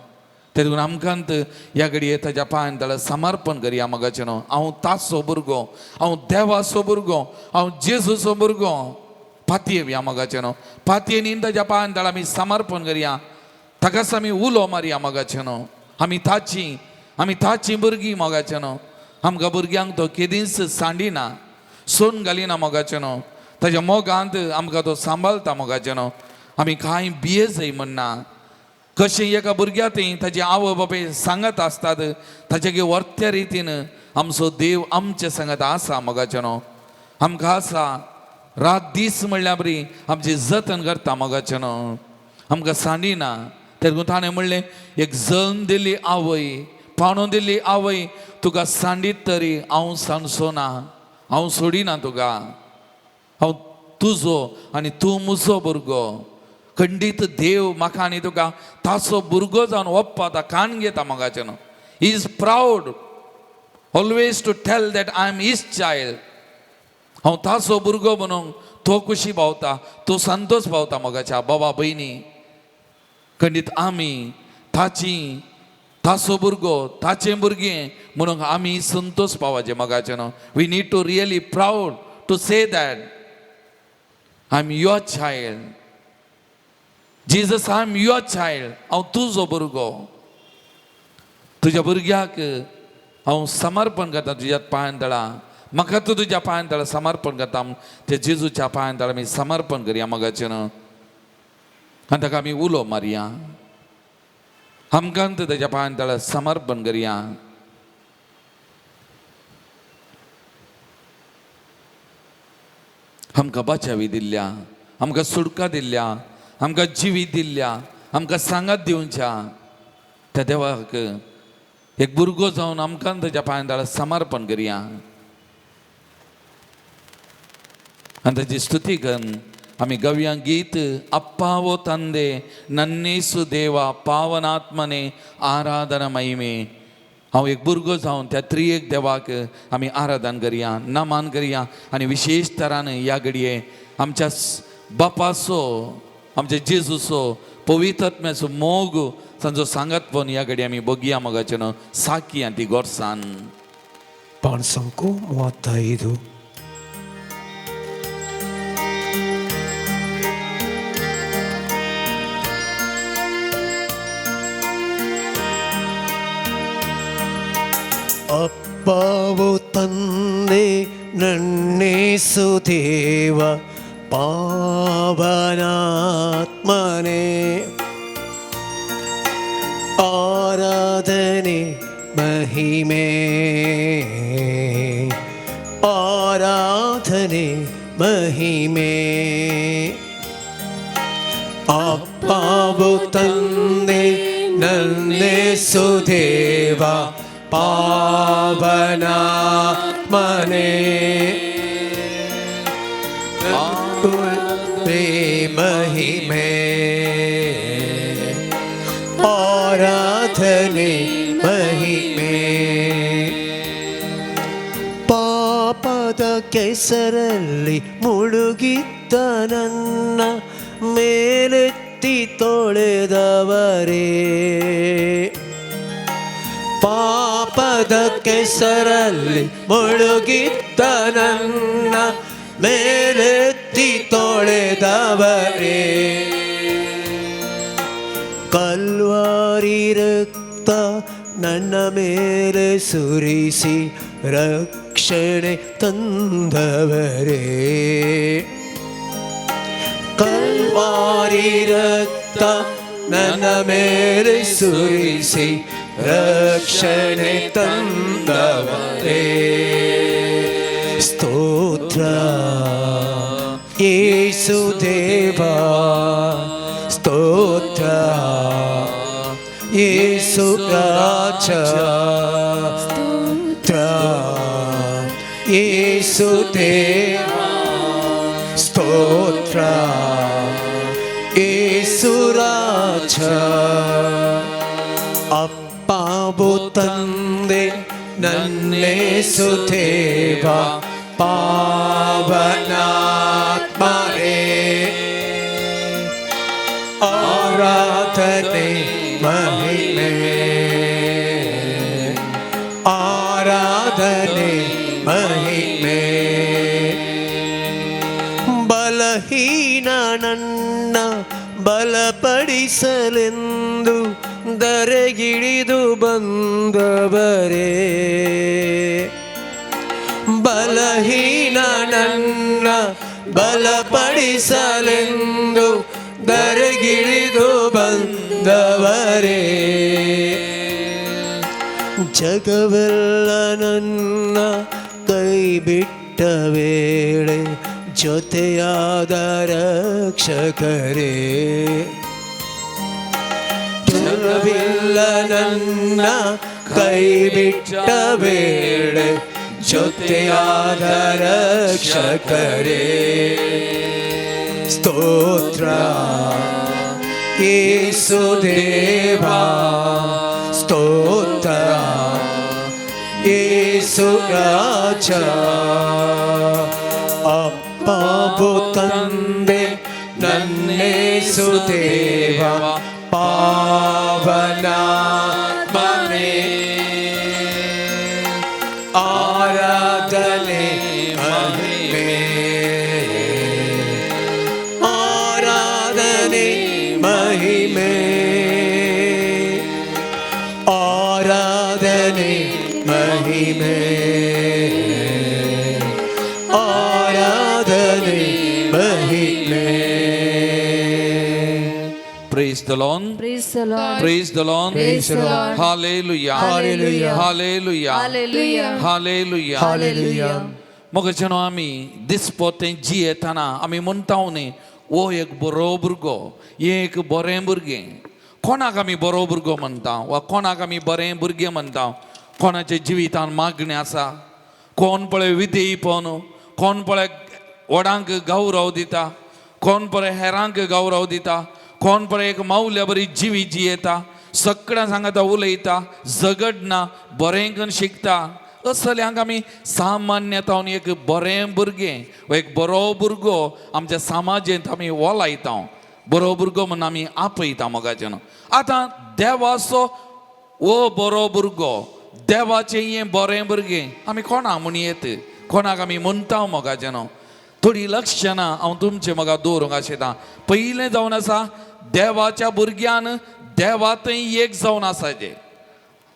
ते देखून आमकां ह्या घडये ताच्या पांयान तळ्यार समर्पण करया मोगाचें न्हू. हांव ताचो भुरगो हांव देवाचो भुरगो हांव जेजूचो भुरगो पातयेवया मोगाचें न्हू. पातयेनी ताच्या पांयान तळ्यार आमी समर्पण करया ताकाच आमी उलो मारया मोगाचें न्हू. आमी ताचीं भुरगीं मोगाचें न्हू. आमकां भुरग्यांक तो केदींच सांडिना सोन घालिना मोगाचें न्हू. ताच्या मोगांत आमकां तो सांबाळता मोगाचें न्हू. आमी कांय भियेजय म्हणना कशें एका भुरग्या थंय ताजी आवय बापूय सांगत आसतात ताचे वर्त्या रितीन आमचो देव आमचे सांगत आसा मोगाचें न्हू. आमकां आसा रात दीस म्हणल्यार बरी आमचें जतन करता मोगाचें न्हू. आमकां सांडिना. तेन्ना ताणें म्हणलें एक जल्म दिल्ली आवय पाणून दिल्ली आवय तुका सांडीत तरी हांव सांडचो ना हांव सोडिना तुका हांव तुजो आनी तूं म्हजो भुरगो. खंडीत देव म्हाका आनी तुका ताचो भुरगो जावन वप्पाता कान घेता मोगाचें न्हू. He is proud always to tell that I am his child. हांव ताचो भुरगो म्हणून तो खुशी पावता, तो संतोष पावता. मोगाच्या बाबा भयणी, खंडीत आमी ताची ताचो भुरगो, ताचें भुरगें म्हणून आमी संतोष पावाचे. मोगाचे न्हू, we need to really proud to say that I am your child, Jesus, I am your child. हांव तुजो भुरगो, तुज्या भुरग्याक हांव समर्पण करता तुज्या पांयां तळा. म्हाका तूं तुज्या पांयां तळा समर्पण करता. ते जेजूच्या पांयां तळा आमी समर्पण करया मोगाचें न्हू, आनी ताका आमी उलो मारया. आमकां ताच्या पांयां तळा समर्पण करया. आमकां बाचावी दिल्ल्या, आमकां सुटका दिल्ल्या, आमकां जिवीत दिल्ल्या, आमकां सांगात दिवच्या त्या देवाक एक भुरगो जावन आमकां ताच्या पांयां तळा समर्पण करया आनी ताची स्तुती करून आमी गवया गीत अप्पावो ತಂದೆ ನನ್ನೇಸು देवा पावनात्मने आराधना महिमे. हांव एक भुरगो जावन त्या त्रियेक देवाक आमी आराधन करया, नमान करया. आनी विशेश तरान ह्या घडये आमच्या बापाचो, आमच्या जेजूचो, पवित्र आत्म्याचो मोग तांचो सांगात पळोवन ह्या घडये आमी बगया मोगाचें न्हू साकी आनी ती गोडसान. 35, 35. ಅಪ್ಪಾವು ತಂದೆ ನನ್ನೇಸು ದೇವ ಪಾವನಾತ್ಮನೇ ಆರಾಧನೆ ಮಹಿಮೆ, ಆರಾಧನೆ ಮಹಿಮೆ. ಅಪ್ಪಾವು ತಂದೆ ನನ್ನೇಸು ದೇವ ಪಾವನಾತ್ಮನೇ ಮಹಿಮೆ, ಆರಾಧನೆ ಮಹಿಮೆ. ಪಾಪದ ಕೆಸರಲ್ಲಿ ಮುಳುಗಿದ್ದ ನನ್ನ ಮೇಲೆತ್ತಿ ತೊಳೆದವರೇ, ಪಾಪದ ಕೆಸರಲ್ಲಿ ಮುಳುಗಿದ್ದ ನನ್ನ ಮೇಲೆತ್ತಿ ತೊಳೆದವರೇ, ಕಲ್ವಾರಿ ರಕ್ತ ನನ್ನ ಮೇಲೆ ಸುರಿಸಿ ರಕ್ಷಣೆ ತಂದವರೇ, ಕಲ್ವಾರಿ ರಕ್ತ ನನ್ನ ಮೇಲೆ ಸುರಿಸಿ ರಕ್ಷಣೆ ತಂದವರೇ. ಸ್ತೋತ್ರ ಯೇಸು ದೇವ, ಸ್ತೋತ್ರ ಯೇಸು ರಾಜ, ಸ್ತೋತ್ರ ಯೇಸು ದೇವ, ಸ್ತೋತ್ರ ಯೇಸು ರಾಜ. ಅಪ್ಪಾವು ತಂದೆ ನನ್ನೇಸು ದೇವ ಪಾವನಾತ್ಮರೇ ಆರಾಧನೆ ಮಹಿಮೆ, ಆರಾಧನೆ ಮಹಿಮೆ. ಬಲಹೀನ ನನ್ನ ಬಲಪಡಿಸಲೆಂದು ದರೆಗಿಳಿದು ಬಂದವರೇ, ಬಲಹೀನ ನನ್ನ ಬಲಪಡಿಸಲೆಂದು ದರೆಗಿಳಿದು ಬಂದವರೇ, ಜಗವೆಲ್ಲ ನನ್ನ ಕೈ ಬಿಟ್ಟ ವೇಳೆ ಜೊತೆಯಾದ ರಕ್ಷಕರೇ, ಜಗವಿಲ್ಲ ನನ್ನ ಕೈ ಬಿಟ್ಟ ವೇಳೆ ಜೊತೆಯಾದ ರಕ್ಷಕರೇ. ಸ್ತೋತ್ರ ಯೇಸು ದೇವಾ, ಸ್ತೋತ್ರ ಯೇಸು ರಾಜ. ಅಪ್ಪ ಬಾಬು ತಂದೆ ನನ್ನೇಸು ದೇವ ಪಾವನಾತ್ಮನೇ ಆರಾಧನೆ ಮಹಿಮೆ ಆರಾಧನೆ ಮಹಿಮೆ ಆರಾಧನೆ ಮಹಿಮೆ ಆರಾಧನೆ ಮಹಿಮೆ. Praise the Lord. Praise the Lord. Praise the Lord. Praise the Lord. Hallelujah. Hallelujah. Hallelujah. Hallelujah. Hallelujah. Hallelujah. मोगाचेनो आमी दिसपोतें जियेतना आमी म्हणटा न्ही, हो एक बरो भुरगो, हें एक बरें भुरगें. कोणाक आमी बरो भुरगो म्हणटा वा कोणाक आमी बरें भुरगें म्हणटा? कोणाच्या जिवितान मागणें आसा, कोण पळय विधेयपण, कोण पळय व्हडांक गौरव दिता, कोण पळय हेरांक गौरव दिता, कोण पळय एक मावल्या बरी जिवीत जियेता, सगळ्यां सांगता उलयता, झगडना, बरें करून शिकता. असल्यांक आमी सामान्यतावन एक बरें भुरगें वा एक बरो भुरगो आमच्या समाजेंत आमी वोलायता, बरो भुरगो म्हूण आमी आपयता. मोगाचें न्हू, आतां देवाचो हो बरो भुरगो, देवाचें हें बरें भुरगें आमी कोणाक म्हूण येत, कोणाक आमी म्हणटा? मोगाचें न्हू, थोडी लक्षणां हांव तुमचे म्हाका दवरूंक आशिल्लां. पयलें जावन आसा, देवाच्या भुरग्यान देवा थंय एक जावन आसाचें.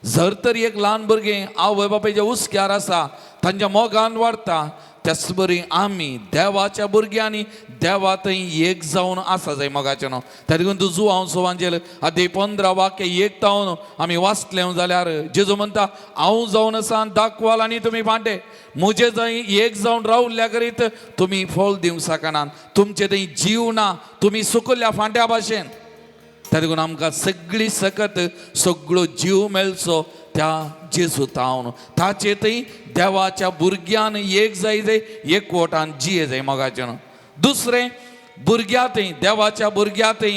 जर तर एक ल्हान भुरगें आवय बापायच्या हुस्क्यार आसा, तांच्या मोगान वाडटा, त्याच बरी आमी देवाच्या भुरग्यांनी देवा थंय एक जावन आसा जाय. मोगाचें न्हू, त्या देखून तूं जुवांव सुवांचेर आदी 15 वाक्य एक तावन आमी वाचलें जाल्यार जेजू म्हणटा, हांव जावन आसा दाखवाल आनी तुमी फांटे. म्हजे जंय एक जावन रावल्या करीत तुमी फळ दिवंक शकनात, तुमचे थंय जीव ना, तुमी सुकल्या फांट्या भाशेन. त्या देखून आमकां सगळी सकत, सगळो जीव मेळचो त्या जेजू तावन. ताचे थंय देवाच्या भुरग्यान एक जाय जाय, एकवटान जिये जाय. मोगाचें न्हू, दुसरें, भुरग्या थंय, देवाच्या भुरग्या थंय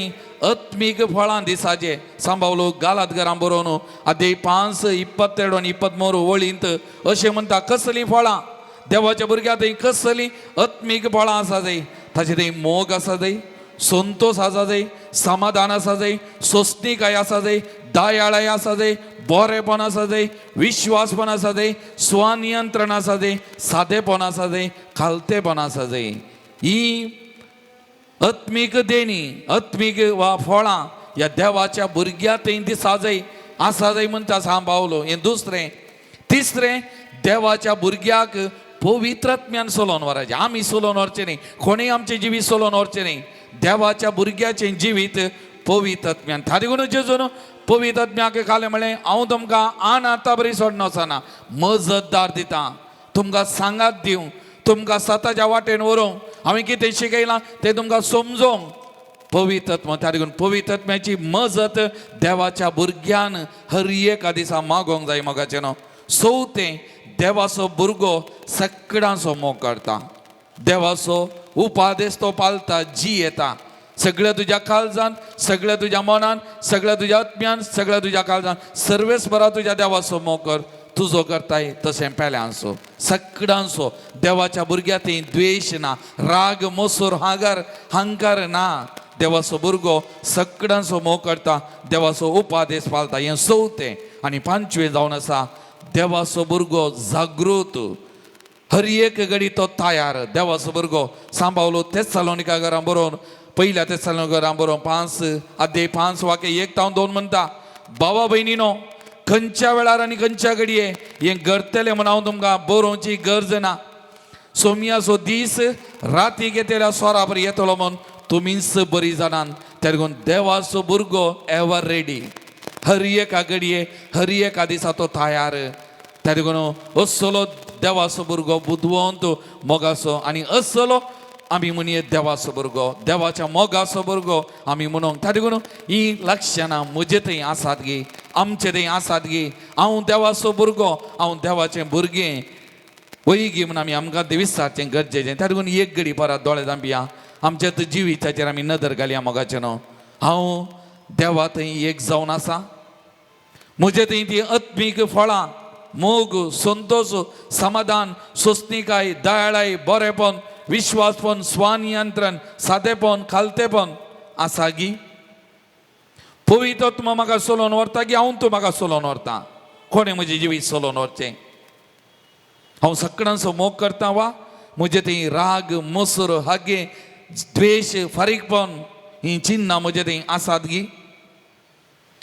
आत्मीक फळां दिसाचे. सांबावलो गालात घरां बरोवन आदी 5 22 आनी 23 वळींत अशें म्हणटा, कसलीं फळां देवाच्या भुरग्या थंय, कसलीं आत्मीक फळां आसा जाय? ताचे थंय मोग आसा जाय, संतोष आसा जाय, समाधान आसा जाय, सोंसणीकाय आसा जाय, दयाळाय आसा जाय, बरेपण आसा जाय, विश्वासपण आसा जाय, स्वनियंत्रण आसा जाय, सादेपण आसा जाय, खालतेपण आसा जाय. ही आत्मीक देणी, आत्मीक वा फळां ह्या देवाच्या भुरग्या थंय दिसा जाय, आसा जाय म्हणटा सांग पावलो. हें दुसरें. तिसरें, देवाच्या भुरग्याक पवित्रात्म्यान चलोवन व्हराचें. आमी चलोवन व्हरचें न्ही, कोणूय आमचें जिवीत चलोवन व्हरचें न्ही. देवाच्या भुरग्याचें जिवीत पवित्रात्म्यान. त्या देखून जेजून पवित्रात्म्याक कालें म्हळें, हांव तुमकां आन आतां बरी सोडना वचना, मजतदार दिता, तुमकां सांगात दिवं, तुमकां सताच्या वाटेन व्हरूंक, हांवें कितें शिकयलां तें तुमकां समजोंक पवित्रात्मा. त्या देखून पवित्रात्म्याची मजत देवाच्या भुरग्यान हर एका दिसा मागोंक जाय. मोगाचें न्हू, चवथें, देवाचो भुरगो सगळ्यांचो मोग करता, देवाचो उपादेश तो पालता, जी येता. सगळ्या तुज्या काळजान, सगळ्या तुज्या मनान, सगळ्या तुज्या आत्म्यान, सगळ्या तुज्या काळजान, सर्वेस्परा तुज्या देवाचो मोग कर तुजो करताय तशें पेल्यांचो. सगळ्यांचो. देवाच्या भुरग्या थंय द्वेश ना, राग, मोसोर, हांगार हंकार ना. देवाचो भुरगो सगळ्यांचो मोग करता, देवाचो उपादेश पालता. हें चवथें. आनी पांचवें जावन आसा, देवाचो भुरगो जागृत, हर एक घडी तो तयार. देवाचो भुरगो सांबावलो तेस्सालोनिका घरां बरोवन, पयल्या तेस्सालोनिका घरां बरोवन 5 अध्याय 5 वाक्य 1 तावन 2 म्हणटा, भावा भयणीनो, खंयच्या वेळार आनी खंयच्या घडये हें घडतलें म्हूण हांव तुमकां बरोवची गरज ना. सोमयाचो दीस राती घेतल्या सोराबर येतलो म्हूण तुमीच बरी जाणात. त्या देखून देवाचो भुरगो एवर रेडी, हर एका घडये, हर एका दिसा तो तयार. त्या देखून असलो देवाचो भुरगो बुदवंत, मोगाचो आनी असलो आमी म्हणये देवाचो भुरगो, देवाच्या मोगाचो भुरगो आमी म्हणूंक. त्या देखून ही लक्षणां म्हजे थंय आसात गी, आमचे थंय आसात गी? हांव देवाचो भुरगो, हांव देवाचें भुरगें वय गी म्हूण आमी आमकां विचारचें गरजेचें. त्या देखून एक घडी परत दोळे धांपया, आमच्या जिविताचेर आमी नदर घालया. मोगाचें न्हू, हांव देवा थंय एक जावन आसा? म्हजे थंय ती आत्मीक फळां, मोग, संतोष, समाधान, सोंसणीकाय, दयाळाय, बरेपण, विश्वासपण, स्वनियंत्रण, सादेपण, खालतेपण आसा गी? पवित्र आत्मा म्हाका चलोवन व्हरता की हांव तूं म्हाका चलोवन व्हरता? कोणें म्हजें जिवीत चलोवन व्हरचें? हांव सगळ्यांचो मोग करता वा म्हजे थंय राग, मसूर, हागे, द्वेश, फारीकपण ही चिन्नां म्हजे थंय आसात गी?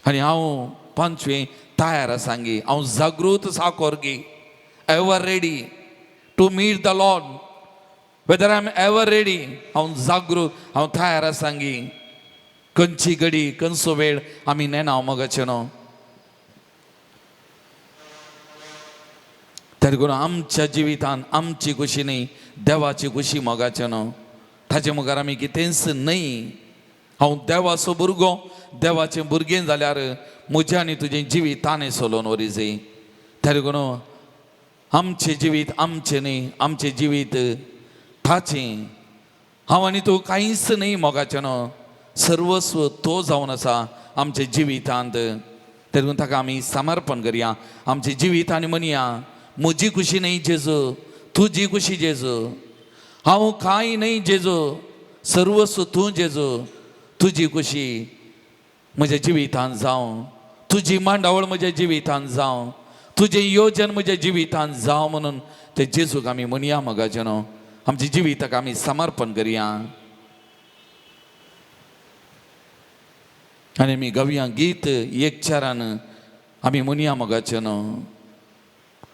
आनी हांव पांचवें तयार आसा गी? हांव जागृत साकोर गी? Ever ready to meet the Lord, whether I am ever ready? हांव जागृत, हांव तयार आसा गी? खंयची घडी, खंयचो वेळ आमी नेणा मोगाचें न्हू. तरी करून आमच्या जिवितान आमची खुशी न्ही, देवाची खुशी मोगाचें न्हू. ताचे मुखार आमी कितेंच न्हय. हांव देवाचो भुरगो, देवाचें भुरगें जाल्यार म्हजें आनी तुजें जिवीत ताणें चलोवन व्हरी जाय. तरी करून आमचें जिवीत आमचें न्ही, आमचें जिवीत ताचें. हांव आनी तूं कांयच न्ही मोगाचें न्हू. सर्वस्व तो जावन आसा आमच्या जिवितांत. तरी करून ताका आमी समर्पण करया आमचें जिवीत आनी म्हणया, म्हजी खुशी न्ही जेजू, तुजी खुशी जेजू. हांव कांय न्हय जेजू, सर्वस्व तूं जेजू. तुजी खुशी म्हज्या जिवितांत जावं, तुजी मांडावळ म्हज्या जिवितांत जावं, तुजें योजन म्हज्या जिवितांत जावं म्हणून ते जेजूक आमी म्हणया मोगाचें न्हू. आमच्या जिविताक आमी समर्पण करया आनी आमी गावया गीत एक चारान. आमी म्हणया मोगाचें न्हू,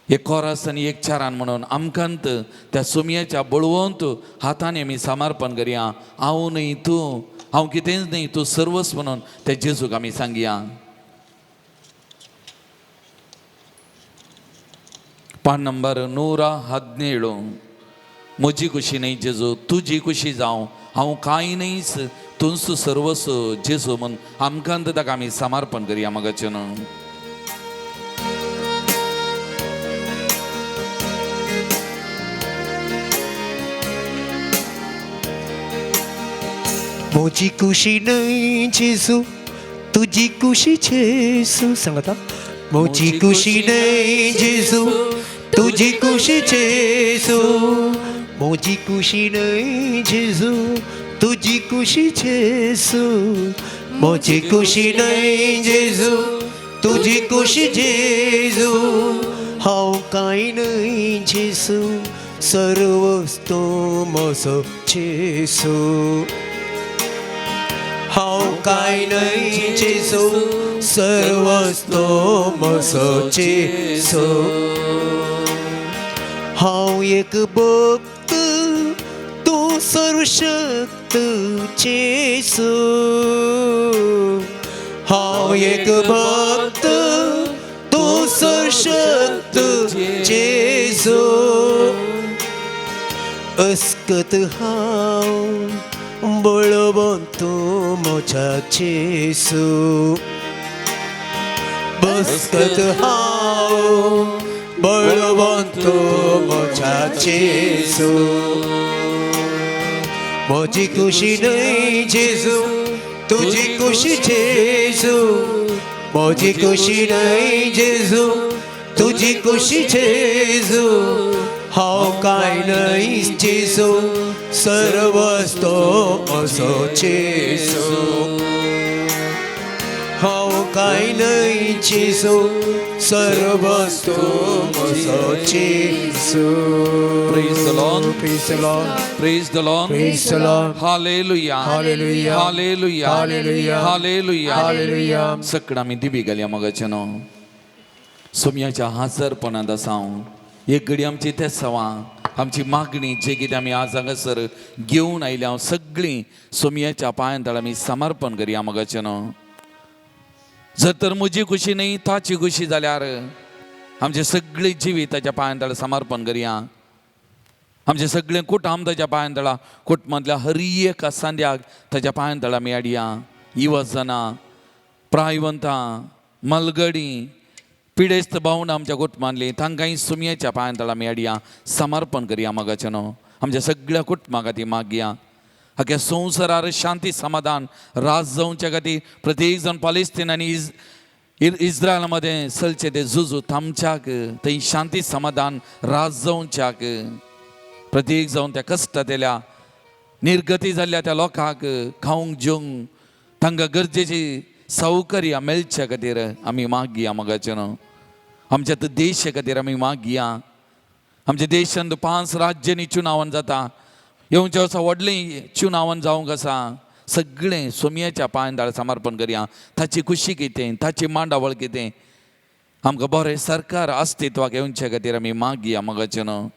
एक कोरस आनी एक चारान म्हणून आमकांत त्या सुमयाच्या बळवंत हातांनी आमी समर्पण करया. हांव न्हय तूं, हांव कितेंच न्हय, तूं सर्वस्व म्हणून त्या जेजूक आमी सांगया. पान नंबर 117. म्हजी खुशी न्हय जेजू, तुजी खुशी जावं. हांव कांय न्हयच, तूंच सर्वस्व जेजू म्हूण आमकां ताका आमी समर्पण करया मोगाचें न्हू. म्हजी खुशी न्हय जेजू, तुजी खुशी जेजू. सांगता, म्हजी खुशी न्हय जेजू, तुजी खुशी जेजू. म्हजी खुशी न्हय जेजू, तुजी खुशी जेजू. म्हजी खुशी न्हय जेजू, तुजी खुशी जेजू. हांव कांय न्हय जेजू, सर्वस्व तूं म्हजो जेजू. हांव कांय न्हय जेजू, सर्वस्व तूं म्हजो जेजू. हांव एक भक्त, तूं सर्वशक्त जेजू. हांव एक भक्त, तूं सर्वशक्त जेजू. अस्कत हांव, बळवंत तूं म्हज्या जेजू. बसकत हांव, बळवंत तूं म्हज्या जेजू. म्हजी खुशी न्हय जेजू, तुजी खुशी जेजू. म्हजी खुशी न्हय जेजू, तुजी खुशी जेजू. हांव कांय न्हय जेजू, सर्वस्व तूं म्हजो जेजू. हांव कांय न्हय जेजू, सर्वस्व तूं म्हजो जेजू. Praise the Lord. Praise the Lord. Praise the Lord. Praise the Lord. Hallelujah. Hallelujah. Hallelujah. Hallelujah. Hallelujah. Hallelujah. सगळं आमी दिबी घालया मोगाचें न्हू. सोमयाच्या हाजरपणांत आसा हांव. एक घडी आमची तेसांवां, आमची मागणी जे कितें आमी आज हांगासर घेवन आयल्या हांव, सगळीं सोमयाच्या पांयां तळ आमी समर्पण करया मोगाचें न्हू. जर तर म्हजी खुशी न्ही, ताची खुशी जाल्यार आमचे सगळी जिवीत ताच्या पांयां तळ समर्पण करया. आमचे सगळे कुटुंब ताच्या पांयां तळा, कुटुंबांतल्या हर एका सांद्याक ताच्या पांयां तळा आमी हाडया. युवजनां, प्रायवंतां, मलगडी, पिडेस्त भावंडां आमच्या कुटुंबांतली, तांकांय सुमयेच्या पांयां तळा आमी हाडया, समर्पण करया मोगाचें न्हू. आमच्या सगळ्या कुटुंबा खातीर मागया. अख्या संवसारार शांती समाधान राज जावच्या खातीर, प्रत्येक जाण पालेस्तीन आनी इस्रायला मदें चलचे ते झुजू थांबच्याक, थंय शांती समाधान राज जावच्याक. प्रत्येक जावन त्या कश्टांतल्या निर्गती जाल्ल्या त्या लोकांक खावंक जेवंक तांकां गरजेची सौकर्यां मेळच्या खातीर आमी मागया मोगाचें न्हू. आमच्या देशा खातीर आमी मागया. आमच्या देशांत 5 राज्यांनी चुनावन जाता. येवच्या वर्सा व्हडलें चुनावन जावंक आसा. सगळें सोमयाच्या पांय समर्पण करया. ताची खुशी कितें, ताची मांडावळ कितें, आमकां बरें सरकार अस्तित्वाक येवच्या खातीर आमी मागया मोगाचें न्हू.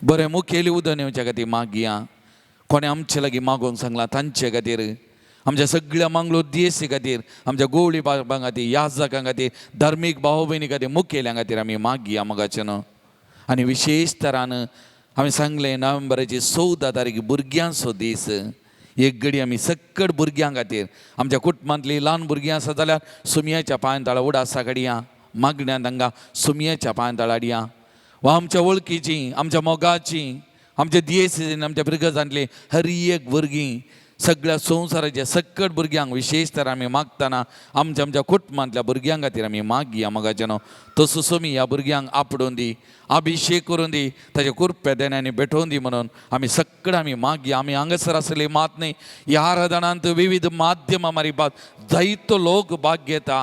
बरें मुखेली उदन येवच्या खातीर मागया. कोणें आमचे लागीं मागोवंक सांगलां तांचे खातीर, आमच्या सगळ्या मंगळूर देसी खातीर, आमच्या गोवळी बाबां खातीर, याजकां खातीर, धार्मीक भाव भयणी खातीर, मुखेल्यां खातीर आमी मागया मोगाचें न्हू. आनी विशेश तरान आमी सांगलें नोव्हेंबराची 14 तारीख भुरग्यांचो दीस. एक घडी आमी सक्कड भुरग्यां खातीर, आमच्या कुटुंबांतलीं ल्हान भुरगीं आसा जाल्यार सुमयाच्या पांय तळा उडासा काडया, मागण्या तांकां सुमयाच्या पांय तळा हाडया. वा आमच्या वळखीची, आमच्या मोगाची, आमच्या दियेसी, आमच्या भुरगजांतली हर एक भुरगीं, सगळ्या संवसाराच्या सक्कड भुरग्यांक विशेश तर आमी मागतना आमच्या आमच्या कुटुंबांतल्या भुरग्यां खातीर आमी मागया मोगाचें न्हू. तसो सोमी ह्या भुरग्यांक आपडोवन दी, अभिशेक करून दी, ताच्या कुरप्या देण्यांनी भेटोवन दी म्हणून आमी सगळें आमी मागया. आमी हांगासर आसले मात न्हय, ह्या आराधनांत विविध माध्यमां मारिपात जायतो लोक भाग घेता.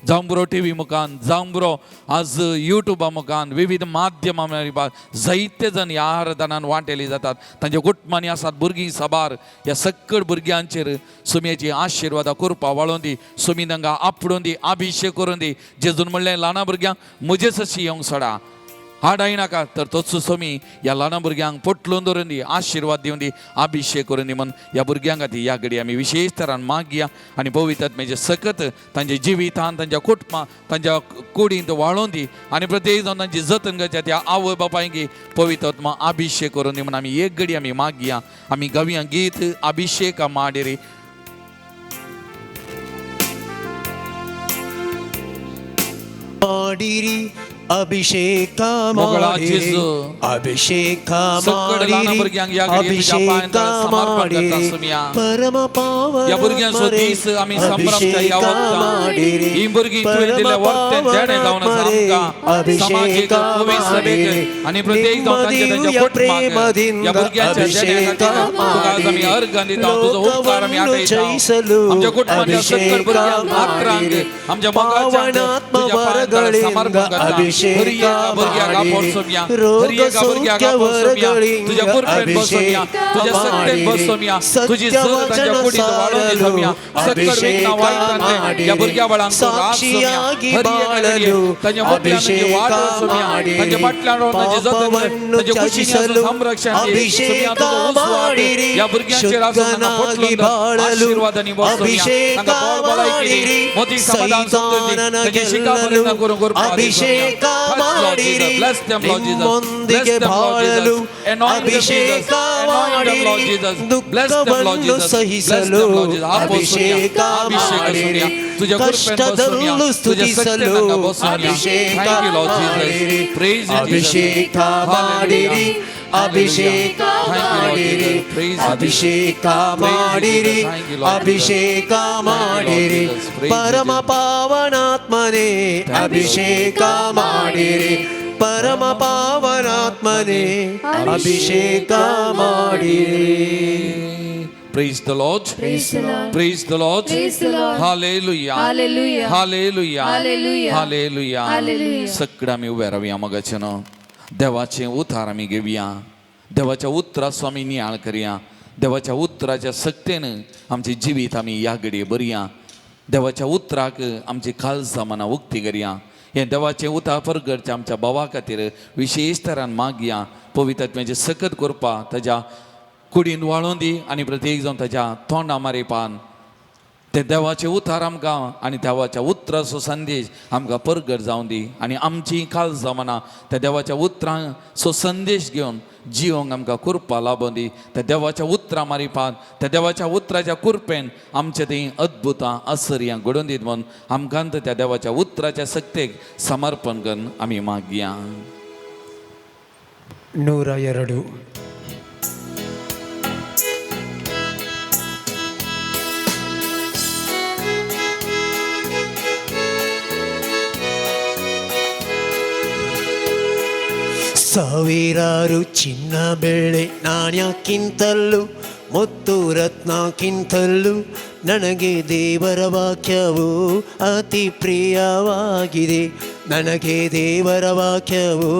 जावं बरो टीव्ही मुखान, जावं बरो आज युट्यूबा मुखान, विविध माध्यमां मारिपात जायते जण ह्या आराधनान वांटेली जातात. तांच्या कुटुंबांनी आसात भुरगीं साबार. ह्या सक्कड भुरग्यांचेर सुमयेची आशिर्वादा कृपा वाळोवन दी, सुमी तांकां आपडोवन दी, अभिशेक करून दी. जेजून म्हणलें ल्हाना भुरग्यांक म्हजे सशी येवंक सोडा, हाडाय नाका. तर तोच सोमी ह्या ल्हान भुरग्यांक पोटलून धरून दी, आशिर्वाद दिवन दी, अभिशेक करून दी म्हूण ह्या भुरग्यां खातीर ह्या घडी आमी विशेश तरान मागया. आनी पवित्र आत्म्याचें सकत तांच्या जिवितान, तांच्या कुटुंबां, तांच्या कुडींत वाळोवन दी. आनी प्रत्येक जावन तांची जतन करच्या त्या आवय बापायंकी पवित्र आत्मा अभिशेक करून दी म्हूण आमी एक घडी आमी मागया. आमी गावया गीत अभिशेक माडेरी. ಮಾಡಿರಿ ಅಭಿಷೇಕ ಮೊಗಳ ಮಾಡಿರಿ ಜೇಸು. ಅಭಿಷೇಕ ಸಕ್ಕಡ ल्हान ಮಾಡಿರಿ भुरग्यांक ह्या घडये तुज्या पांयांत ಅಭಿಷೇಕ समर्पण करता ಮಾಡಿರಿ सुमया. ಪರಮ ಪಾವನ ह्या भुरग्यांचो दीस आमी संभ्रमच्या ह्या वखदान ही भुरगीं तुवें दिल्ल्या वर्तेन जेणे जावन आसा आमकां समाजीक पवित्र सभेक आनी प्रत्येक जावन तांच्या तांच्या कुटुंबाक ह्या भुरग्यांच्या जेण्या खातीर तुका आज आमी अर्घ दिता. तुजो उपकार आमी आठयता. आमच्या कुटुंबांतल्या सक्कड भुरग्यांक, मात्रांक, आमच्या मोगाच्यांक तुज्या पांयांत समर्पण करता. हर एका भुरग्याक आपोवया, हर एका भुरग्याक आपोवया, तुज्या कृपेन बसोवया, तुज्या सत्तेन बसोवया, तुजी जर तांच्या कुडींत वाडोवन दिसोवया. सक्कड विघ्नां वायटांतले ह्या भुरग्या बाळांक तूं राख सोमया. हर एका घडये तांच्या मुखान तुजी वाट सोमया, तांच्या फाटल्यान रावन तांची जतन कर, तांच्या कुशींनी आसून संरक्षण दी सोमया. तुजो उजवाड ह्या भुरग्यांचेर आसून तांकां पोटलून आशिर्वादांनी बसोवया. तांकां बळ बलायकी दी, मोती समाधान समजून दी, तांची शिका पर्यंत करूंक कृपा दी सोमया. ಅಭಿಷೇಕ Bless Lord ಮಾಡಿರಿ Jesus. Bless them, Lord Jesus. Bless ನಿಮ್ಮೊಂದಿಗೆ them, Lord ಬಾಳಲು Jesus. Anoint them, ಅಭಿಷೇಕ Jesus. Anoint them, Lord ಮಾಡಿರಿ Jesus. Bless them, Lord ದುಃಖವನ್ನು Jesus. Bless ಸಹಿಸಲು them, Lord Jesus. ಆಪೋಸೋಮ್ಯ, ಅಭಿಷೇಕ ಅಭಿಷೇಕ ಮಾಡಿರಿ ಸೋಮ್ಯ. ತುಜ ಕೃಪೆನ್ ಬಸೋಮ್ಯ. ಕಷ್ಟದಲ್ಲೂ ತುಜ ಶಕ್ತಿಯನ್ನ ಸ್ತುತಿಸಲು ಬಸೋಮ್ಯ. ಅಭಿಷೇಕ Thank you, Lord Jesus. ಮಾಡಿರಿ Praise you, Jesus. ಅಭಿಷೇಕ Hallelujah. ಮಾಡಿರಿ ಅಭಿಷೇಕ Thank you, Lord ಮಾಡಿರಿ Jesus. Praise you, Jesus. ಅಭಿಷೇಕ Praise you, ಮಾಡಿರಿ Jesus. Thank you, Lord Jesus. ಅಭಿಷೇಕ Thank you, Lord ಮಾಡಿರಿ Jesus. Praise you, ಪರಮ Jesus. ಪಾವನಾತ್ಮನೇ Thank you, Lord ಅಭಿಷೇಕ ಮಾಡಿರಿ ಪರಮ ಪಾವನಾತ್ಮನೇ ಅಭಿಷೇಕ ಮಾಡಿರಿ Praise the Lord. Praise the Lord. Praise the Lord. Praise the Lord. Hallelujah. Hallelujah. Hallelujah. Hallelujah. Hallelujah. Hallelujah. सगळं आमी उबे रावया मोगाचें न्हू. देवाचें उतार आमी घेवया. देवाच्या उतराचो आमी नियाळ करया. देवाच्या उतराच्या सक्तेन आमचें जिवीत आमी ह्या घडये भरया. देवाच्या उतराक आमची काळजां मनां उक्ती करया. हें देवाचें उतार परगटचें आमच्या भावा खातीर विशेश तरान मागया. पवित्र आत्म्याचें सकत करपा ताज्या कुडीन वाळोवन दी आनी प्रत्येक जावन ताज्या तोंडा मारिपान ते देवाचे उतार आमकां आनी देवाच्या उतराचो संदेश आमकां परगट जावन दी. आनी आमची काळजां मनां त्या देवाच्या उतरांचो संदेश घेवन जिवंक आमकां कृपा लाबोवन दी. त्या देवाच्या उतरां मारिपान त्या देवाच्या उतराच्या कृपेन आमचे तीं अद्भुतां आश्चर्यां घडोवन दीत म्हूण आमकां त्या देवाच्या उतराच्या सक्तेक समर्पण करून आमी मागया. 102. ಸಾವಿರಾರು ಚಿನ್ನ ಬೆಳ್ಳಿ ನಾಣ್ಯಕ್ಕಿಂತಲೂ ಮುತ್ತು ರತ್ನಕ್ಕಿಂತಲೂ ನನಗೆ ದೇವರ ವಾಕ್ಯವು ಅತಿ ಪ್ರಿಯವಾಗಿದೆ. ನನಗೆ ದೇವರ ವಾಕ್ಯವು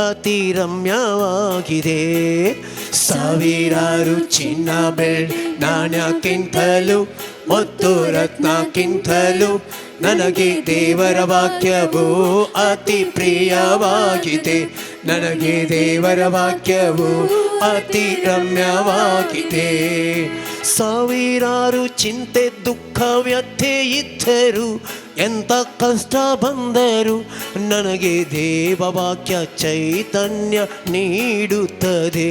ಅತಿ ರಮ್ಯವಾಗಿದೆ. ಸಾವಿರಾರು ಚಿನ್ನ ಬೆಳ್ಳಿ ನಾಣ್ಯಕ್ಕಿಂತಲೂ ಮುತ್ತು ರತ್ನಕ್ಕಿಂತಲೂ ನನಗೆ ದೇವರ ವಾಕ್ಯವು ಅತಿ ಪ್ರಿಯವಾಗಿದೆ. ನನಗೆ ದೇವರ ವಾಕ್ಯವು ಅತಿ ರಮ್ಯವಾಗಿದೆ. ಸಾವಿರಾರು ಚಿಂತೆ ದುಃಖ ವ್ಯಥೆ ಇದ್ದರು, ಎಂಥ ಕಷ್ಟ ಬಂದರು, ನನಗೆ ದೇವವಾಕ್ಯ ಚೈತನ್ಯ ನೀಡುತ್ತದೆ.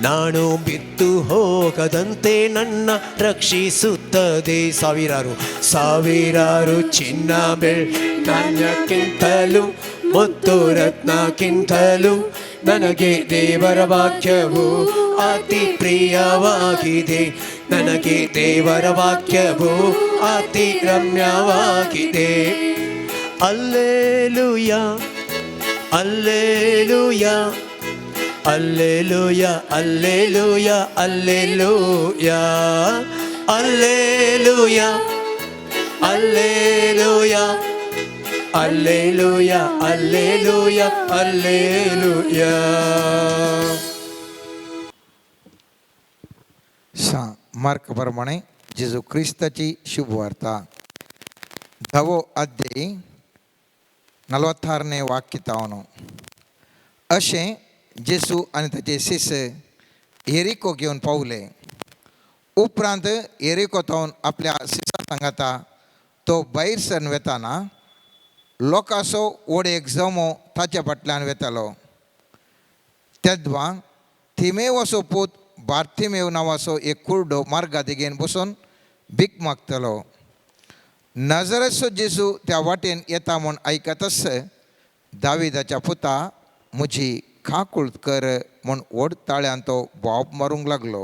ನಾನು ಬಿದ್ದು ಹೋಗದಂತೆ ನನ್ನ ರಕ್ಷಿಸುತ್ತದೆ. ಸಾವಿರಾರು ಸಾವಿರಾರು ಚಿನ್ನ ಬೆಳ್ಳಿ ನಾಣ್ಯಕ್ಕಿಂತಲೂ ಮುತ್ತು ರತ್ನಕ್ಕಿಂತಲೂ ನನಗೆ ದೇವರ ವಾಕ್ಯವು ಅತಿ ಪ್ರಿಯವಾಗಿದೆ. ನನಗೆ ದೇವರ ವಾಕ್ಯವು ಅತಿ ರಮ್ಯವಾಗಿದೆ. Alleluia, alleluia, alleluia, alleluia, alleluia, alleluia, alleluia, alleluia, alleluia, alleluia. Mark प्रमाणे जेजू क्रिस्ताची शुभवार्ता, धवो अध्याय, 46ನೇ वाक्य तावनो. अशें जेजू आनी ताचे शिस एरिको घेवन पावले. उपरांत एरिको तावन आपल्या शिसा सांगाता तो भायर सरन वेताना लोकांचो व्हड एक जमो ताच्या फाटल्यान वेतालो. तेद्वा थिमेवाचो पूत बार्थिमेव नांवाचो एक कुर्डो मार्गा देगेन बसून भीक मागतालो. नजरेचो जेजू त्या वाटेन येता म्हूण आयकतच, दाविदाच्या पुता, म्हजी काकूळ कर म्हूण व्हड ताळ्यान तो बोब मारूंक लागलो.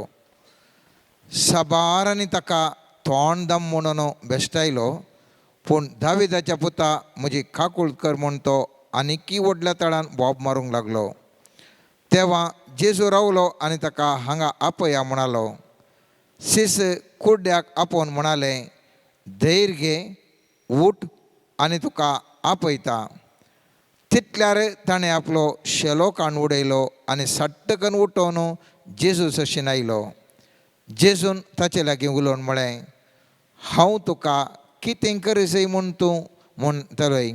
साबारांनी ताका तोंड दम म्हणून बेश्टायलो, पूण दाविदाच्या पुता, म्हजी काकूळ कर म्हूण तो आनिकी व्हडल्या ताळ्यान बोब मारूंक लागलो. तेव्हा जेजू रावलो आनी ताका हांगा आपया म्हणालो. शिस कुड्ड्याक आपोवन म्हणाले, धैर्य घे, उठ आनी तुका आपयता. तितल्यार ताणें आपलो शेलो काण उडयलो आनी सट्टकन उठोवन जेजू सशीन आयलो. जेजून ताचे लागीं उलोवन म्हळें, हांव तुका कितें करजय म्हूण तूं म्हणटलोय?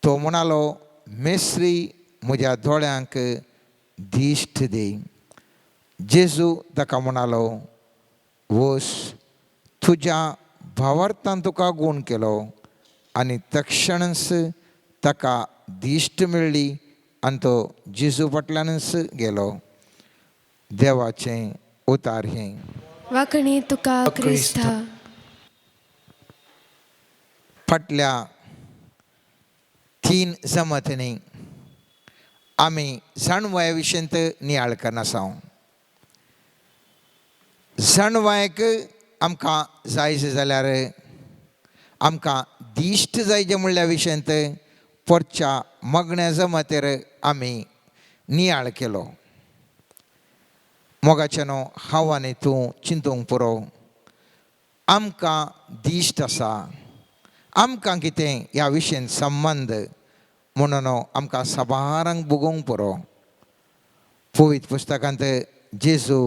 तो म्हणालो, मेस्त्री, म्हज्या दोळ्यांक दिश्ट दी. जेजू ताका म्हणालो, वस, तुज्या भावार्थान तुका गूण केलो. आनी तक्षणच ताका दिश्ट मेळ्ळी आनी तो जेजू फाटल्यानच गेलो. देवाचें उतार हें. वाकणी तुका क्रिस्ता. फाटल्या 3 जमातींनी आमी जाणवाये विशयंत नियाळ करना. जाणवायक आमकां जाय जाल्यार आमकां दिश्ट जायचे म्हणल्या विशयंत पोरच्या मगण्या जमातेर आमी नियाळ केलो. मोगाचें न्हू, हांव आनी तूं चिंतूंक पुरो. आमकां दिश्ट आसा, आमकां कितें ह्या विशयन संबंद म्हणून आमकां साबारांक भोगोवंक पुरो. पवित्र पुस्तकांत जेजू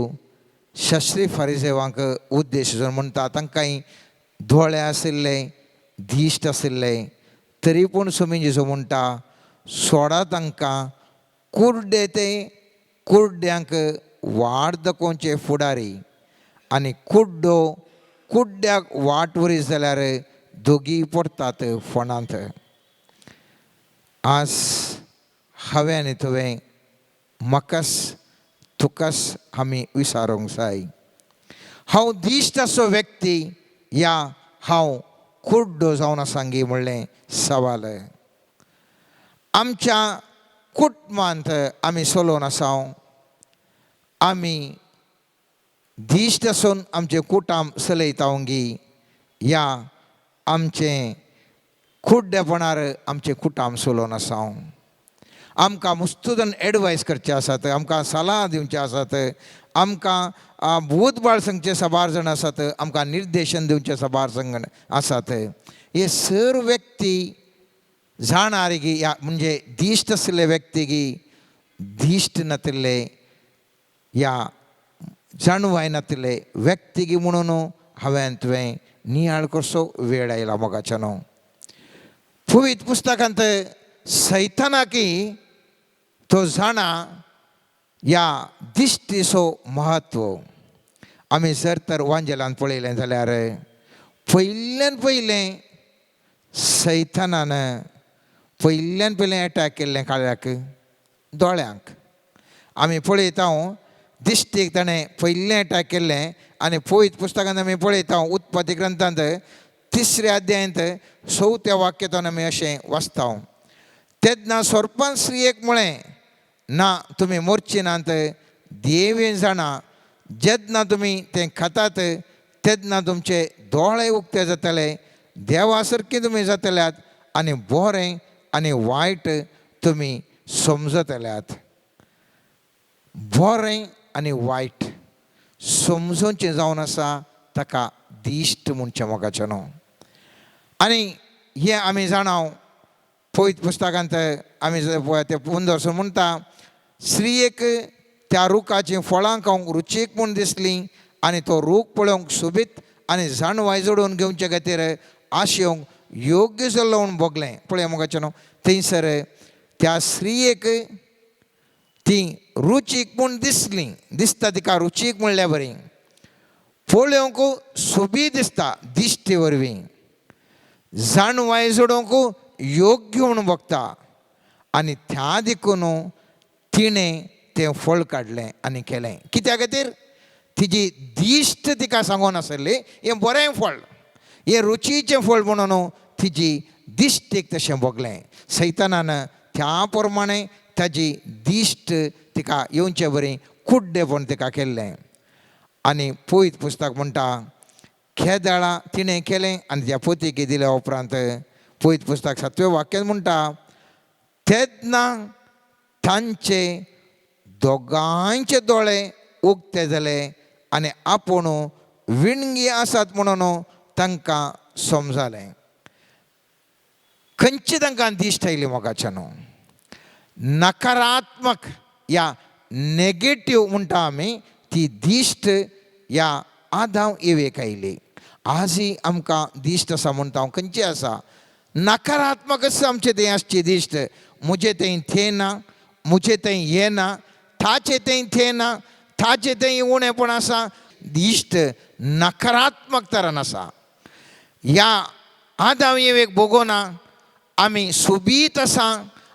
शास्त्री फारिजेवांक उद्देश म्हणटा, तांकां दोळे आशिल्ले, दिश्ट आशिल्ले, तरी पूण सुमी जेजू म्हणटा, सोडा तांकां, कुर्डे ते कुर्ड्यांक वाट दाखोवचे फुडारी आनी कुड्डो कुड्ड्याक वाट व्हरीत जाल्यार दोगी पडटात फोंडांत. आज हांवें आनी तुवें म्हाकाच तुकाच आमी विचारूंक जाय, हांव दिश्ट असो व्यक्ती या हांव कुड्डो जावन आसा म्हणलें सवाल. आमच्या कुटुंबांत आमी चलोवन आसा, आमी दिश्ट आसून आमचें कुटाम चलयता गी या आमचें कुड्डेपणार आमचें कुटाम चलोवन आसा. आमकां मुस्तूदन एडवायस करचे आसात, आमकां सलाह दिवचे आसात, आमकां भूतबाळ सांगचे साबार जाण आसात, आमकां निर्देशन दिवचे साबार संगण आसात. हे सर व्यक्ती जाणार गी या म्हणजे दिश्ट आसले व्यक्ती गी दिश्ट नातिल्ले या जाणवाय नातिल्ले व्यक्ती गी म्हणून हांवें तुवें नियाळ कसो वेळ आयला मोगाच्यानो. पवित्र पुस्तकांत सैतानाकी तो जाणा ह्या दिश्टीचो म्हत्व. आमी जर तर वांजेलान पळयलें जाल्यार पयल्यान पयलें सैतानान पयल्यान पयलें एटॅक केल्लें काळ्याक दोळ्यांक. आमी पळयता दिश्टीक ताणें पयलें एटॅक केल्लें. आनी पवित्र पुस्तकांत आमी पळयता उत्पत्ती ग्रंथांत 3 अध्यायांत 4 वाक्यांत आमी अशें वाचता, तेन्ना सोरपान स्त्रियेक म्हळें, ना तुमी मोरची नात, देव जाणा जेन्ना तुमी तें खातात तेन्ना तुमचे दोळे उक्ते जातले, देवा सारके तुमी जातल्यात आनी बरें आनी वायट तुमी समजतल्यात. बरें आनी वायट समजोवचें जावन आसा ताका दिश्ट म्हणचें मोगाचें न्हू. आनी हें आमी जाणा पवित्र पुस्तकांत आमी ते पुंदरसून म्हणटा, स्त्रियेक त्या रुखाचीं फळां खावंक रुचीक म्हूण दिसलीं आनी तो रूख पळोवंक सोबीत आनी जाणवाय जोडून घेवचे खातीर आशेवंक योग्य जाल्लो म्हूण भोगलें. पळय मोगाचें न्हू, थंयसर त्या स्त्रियेक ती रुचीक म्हूण दिसली, दिसता तिका रुचीक म्हणल्या बरी, पळोवंक सोबीत दिसता दिश्टी वरवीं, जाणवाय जोडूंक योग्य म्हूण भोगता आनी त्या देखून तिणें तें फळ काडलें आनी केलें. कित्या खातीर? तिजी दिश्ट तिका सांगून आसली हें बरें फळ, हें रुचीचें फळ म्हणून तिजी दिश्टीक तशें भोगलें. सैतानान त्या प्रमाणे ताजी दिश्ट तिका येवचे बरी कुड्डेपण तिका केल्लें. आनी पवित्र पुस्तक म्हणटा खेदाळा तिणें केलें आनी त्या पोतीक दिल्या उपरांत पवित्र पुस्तक 7 वाक्यान म्हणटा, तेन्ना तांचे दोगांयचे दोळे उक्ते जाले आनी आपूण विणगी आसात म्हणून तांकां समजालें. खंयची तांकां दिश्ट आयली मोगाच्या न्हू, नकारात्मक या नेगेटीव म्हणटा आमी ती दिश्ट ह्या आदाव एवेक आयली. आजय आमकां दिश्ट आसा म्हणटा हांव, खंयची आसा नकारात्मक आसा आमचें तें आसची दिश्ट, म्हजें थंय थें ना, म्हजें थंय हें ना, ताचें थंय थें ना, ताचें थंय उणेपण आसा. दिश्ट नकारात्मक तरान आसा. ह्या आदाव एवेक भोगोना आमी सोबीत आसा,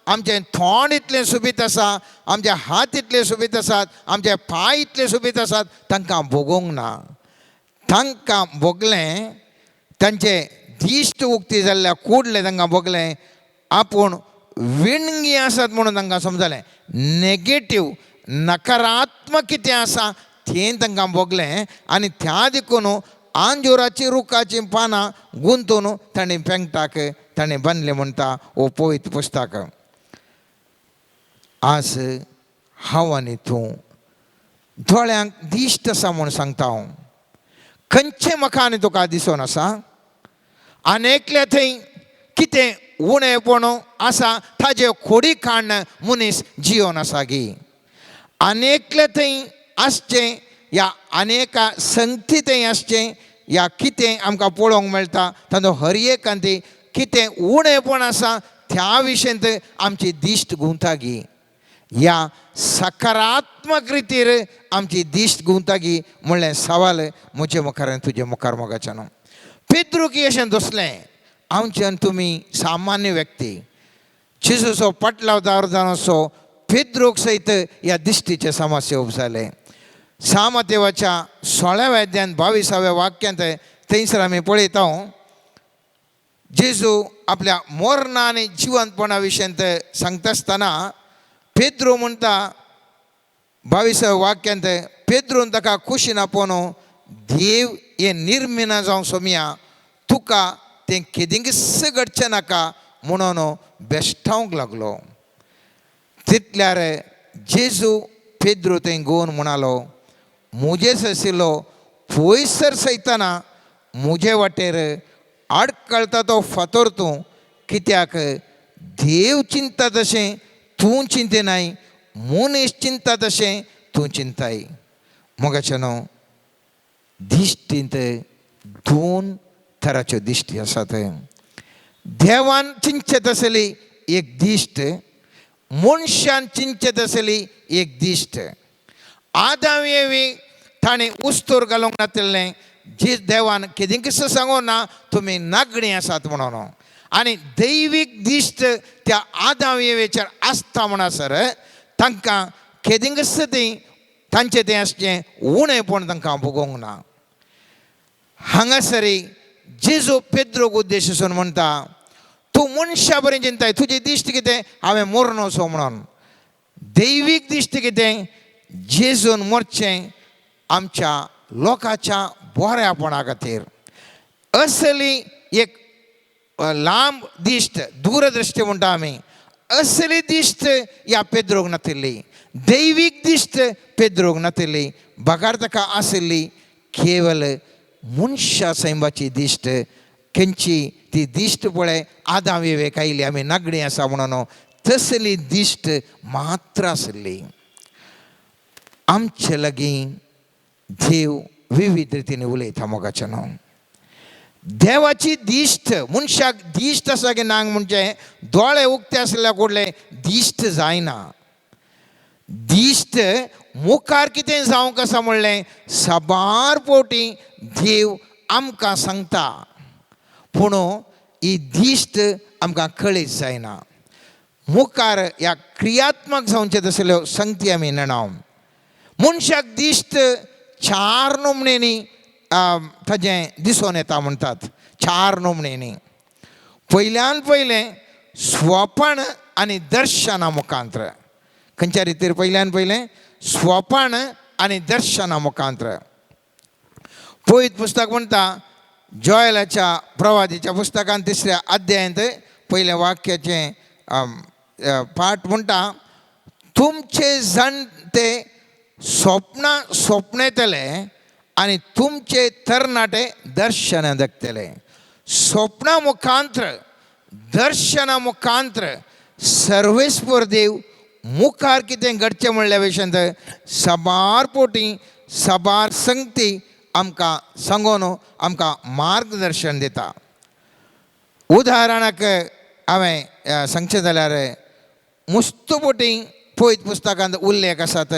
आमचें तोंड इतलें सोबीत आसा, आमचे हात इतले सोबीत आसात, आमचे पांय इतले सोबीत आसात, तांकां भोगोवंक ना. तांकां भोगलें, तांचे दिश्ट उक्ती जाल्ल्या कुडलें तांकां भोगलें, आपूण विणगी आसात म्हणून तांकां समजलें. नेगेटीव नकारात्मक कितें आसा तें तांकां भोगलें आनी त्या देखून आंजोराची रुखाचीं पानां गुंतून ताणें पेंगटाक ताणें बांदलें म्हणटा हो पवित्र पुस्तक. आज हांव आनी तूं दोळ्यांक दिश्ट आसा म्हूण सांगता हांव, खंयचें म्हाका आनी तुका दिसून आसा आनी एकल्या थंय कितें उणेपण आसा ताजे खोडी काडून मनीस जियोन आसा गी, आनी एकले थंय आसचें या अनेका संगती थंय आसचें या कितें आमकां पळोवंक मेळटा तांचो हर एकान ती कितें उणेपण आसा त्या विशयांत आमची दिश्ट गुंता गी, ह्या सकारात्मक रितीर आमची दिश्ट गुंता गी म्हणलें सवाल म्हजे मुखार आनी तुजे मुखार मोगाच्यान. पेद्रूक अशें दसलें, आमच्यान तुमी सामान्य व्यक्ती जेजूचो पाटलावदार जावन असो पेद्रूक सयत ह्या दिश्टीचे समस्या उब जाले. सामतेवाच्या 16व्या अध्यायांत 22व्या वाक्यांत थंयसर आमी पळयता जेजू आपल्या मरणा आनी जिवंतपणा विशयांत सांगता आसतना पेद्रू म्हणटा 22व्या वाक्यांत, पेद्रून ताका खुशीन आपोवन देव हें निर्मिना जावं सोमया, तुका तें केदींकच घडचें नाका म्हणून बेश्टावंक लागलो. तितल्यार जेजू पेद्रू थंय गोवन म्हणालो, म्हजेच आशिल्लो पयसर सयतना म्हजे वाटेर आडकळटा तो फातर तूं, कित्याक देव चिंता तशें तूं चिंतेनाय, मनीस चिंता तशें तूं चिंताय. मोगाचें न्हू, दिश्टींत दोन तराच्यो दिश्टी आसात. देवान चिंतचें तसली एक दिश्ट, मनशान चिंतचें तसली एक दिश्ट. आदाम येवी ताणें उस्तूर घालूंक नातिल्लें, जी देवान केदीं कितें सांगूं ना तुमी नागणी आसात म्हणून. आनी दैवीक दिश्ट त्या आदाम येवेचेर आसता म्हणसर तांकां केदीं कसं ती तांचें तें आसचें उणेपण तांकां भोगोवंक ना. हांगासरी जेजू पेद्रोक उद्देश म्हणटा, तूं मनशा बरें चिंताय, तुजी दिश्ट कितें हांवें मोरनो सो म्हणून. दैवीक दिश्ट कितें, जेजून मरचें आमच्या लोकांच्या बऱ्यापणा खातीर. असली एक लांब दिश्ट, दूरदृश्टी म्हणटा आमी, असली दिश्ट ह्या पेद्रोक नातिल्ली, दैवीक दिश्ट पेद्रोक नातिल्ली, बगार ताका आशिल्ली केवल मनशा सैमाची दिश्ट. खंयची ती दिश्ट पळय आदाम विवेक आयली आमी नागडी आसा म्हणून, तसली दिश्ट मात्र आशिल्ली. आमचे लागीं देव विविध रितीन उलयता मोगाचें न्हू. देवाची दिश्ट मनशाक दिश्ट आसा की ना म्हणजे दोळे उक्ते आसल्या कडले दिश्ट जायना. दिश्ट मुखार कितें जावंक आसा म्हणलें साबार फावटी देव आमकां सांगता, पूण ही दिश्ट आमकां कळीत जायना. मुखार ह्या क्रियात्मक जावचे तसल्यो संगती आमी नेणाव. मनशाक दिश्ट चार नमणेंनी ताजें दिसून येता म्हणटात. चार नमणेंनी. पयल्यान पयलें स्वपण आनी दर्शना मुखांत्र. खंयच्या रितीर? पयल्यान पयलें स्वपण आनी दर्शना मुखांत्र. पवित्र पुस्तक म्हणटा जॉयलाच्या प्रवादीच्या पुस्तकान तिसऱ्या अध्यायांत पयल्या वाक्याचें पाठ म्हणटा, तुमचे जाणटे स्वप्नां स्वप्नेतले आनी तुमचे तरणाटे दर्शनां दाखतले. स्वप्ना मुखांत्र, दर्शना मुखांत्र सर्वेस्पर देव मुखार कितें घडचें म्हणल्या विशयांत साबार पोटी साबार संगती आमकां सांगून आमकां मार्गदर्शन दिता. उदाहरणाक हांवें सांगचें जाल्यार मुस्त पोटी पवित्र पुस्तकांत उल्लेख आसात.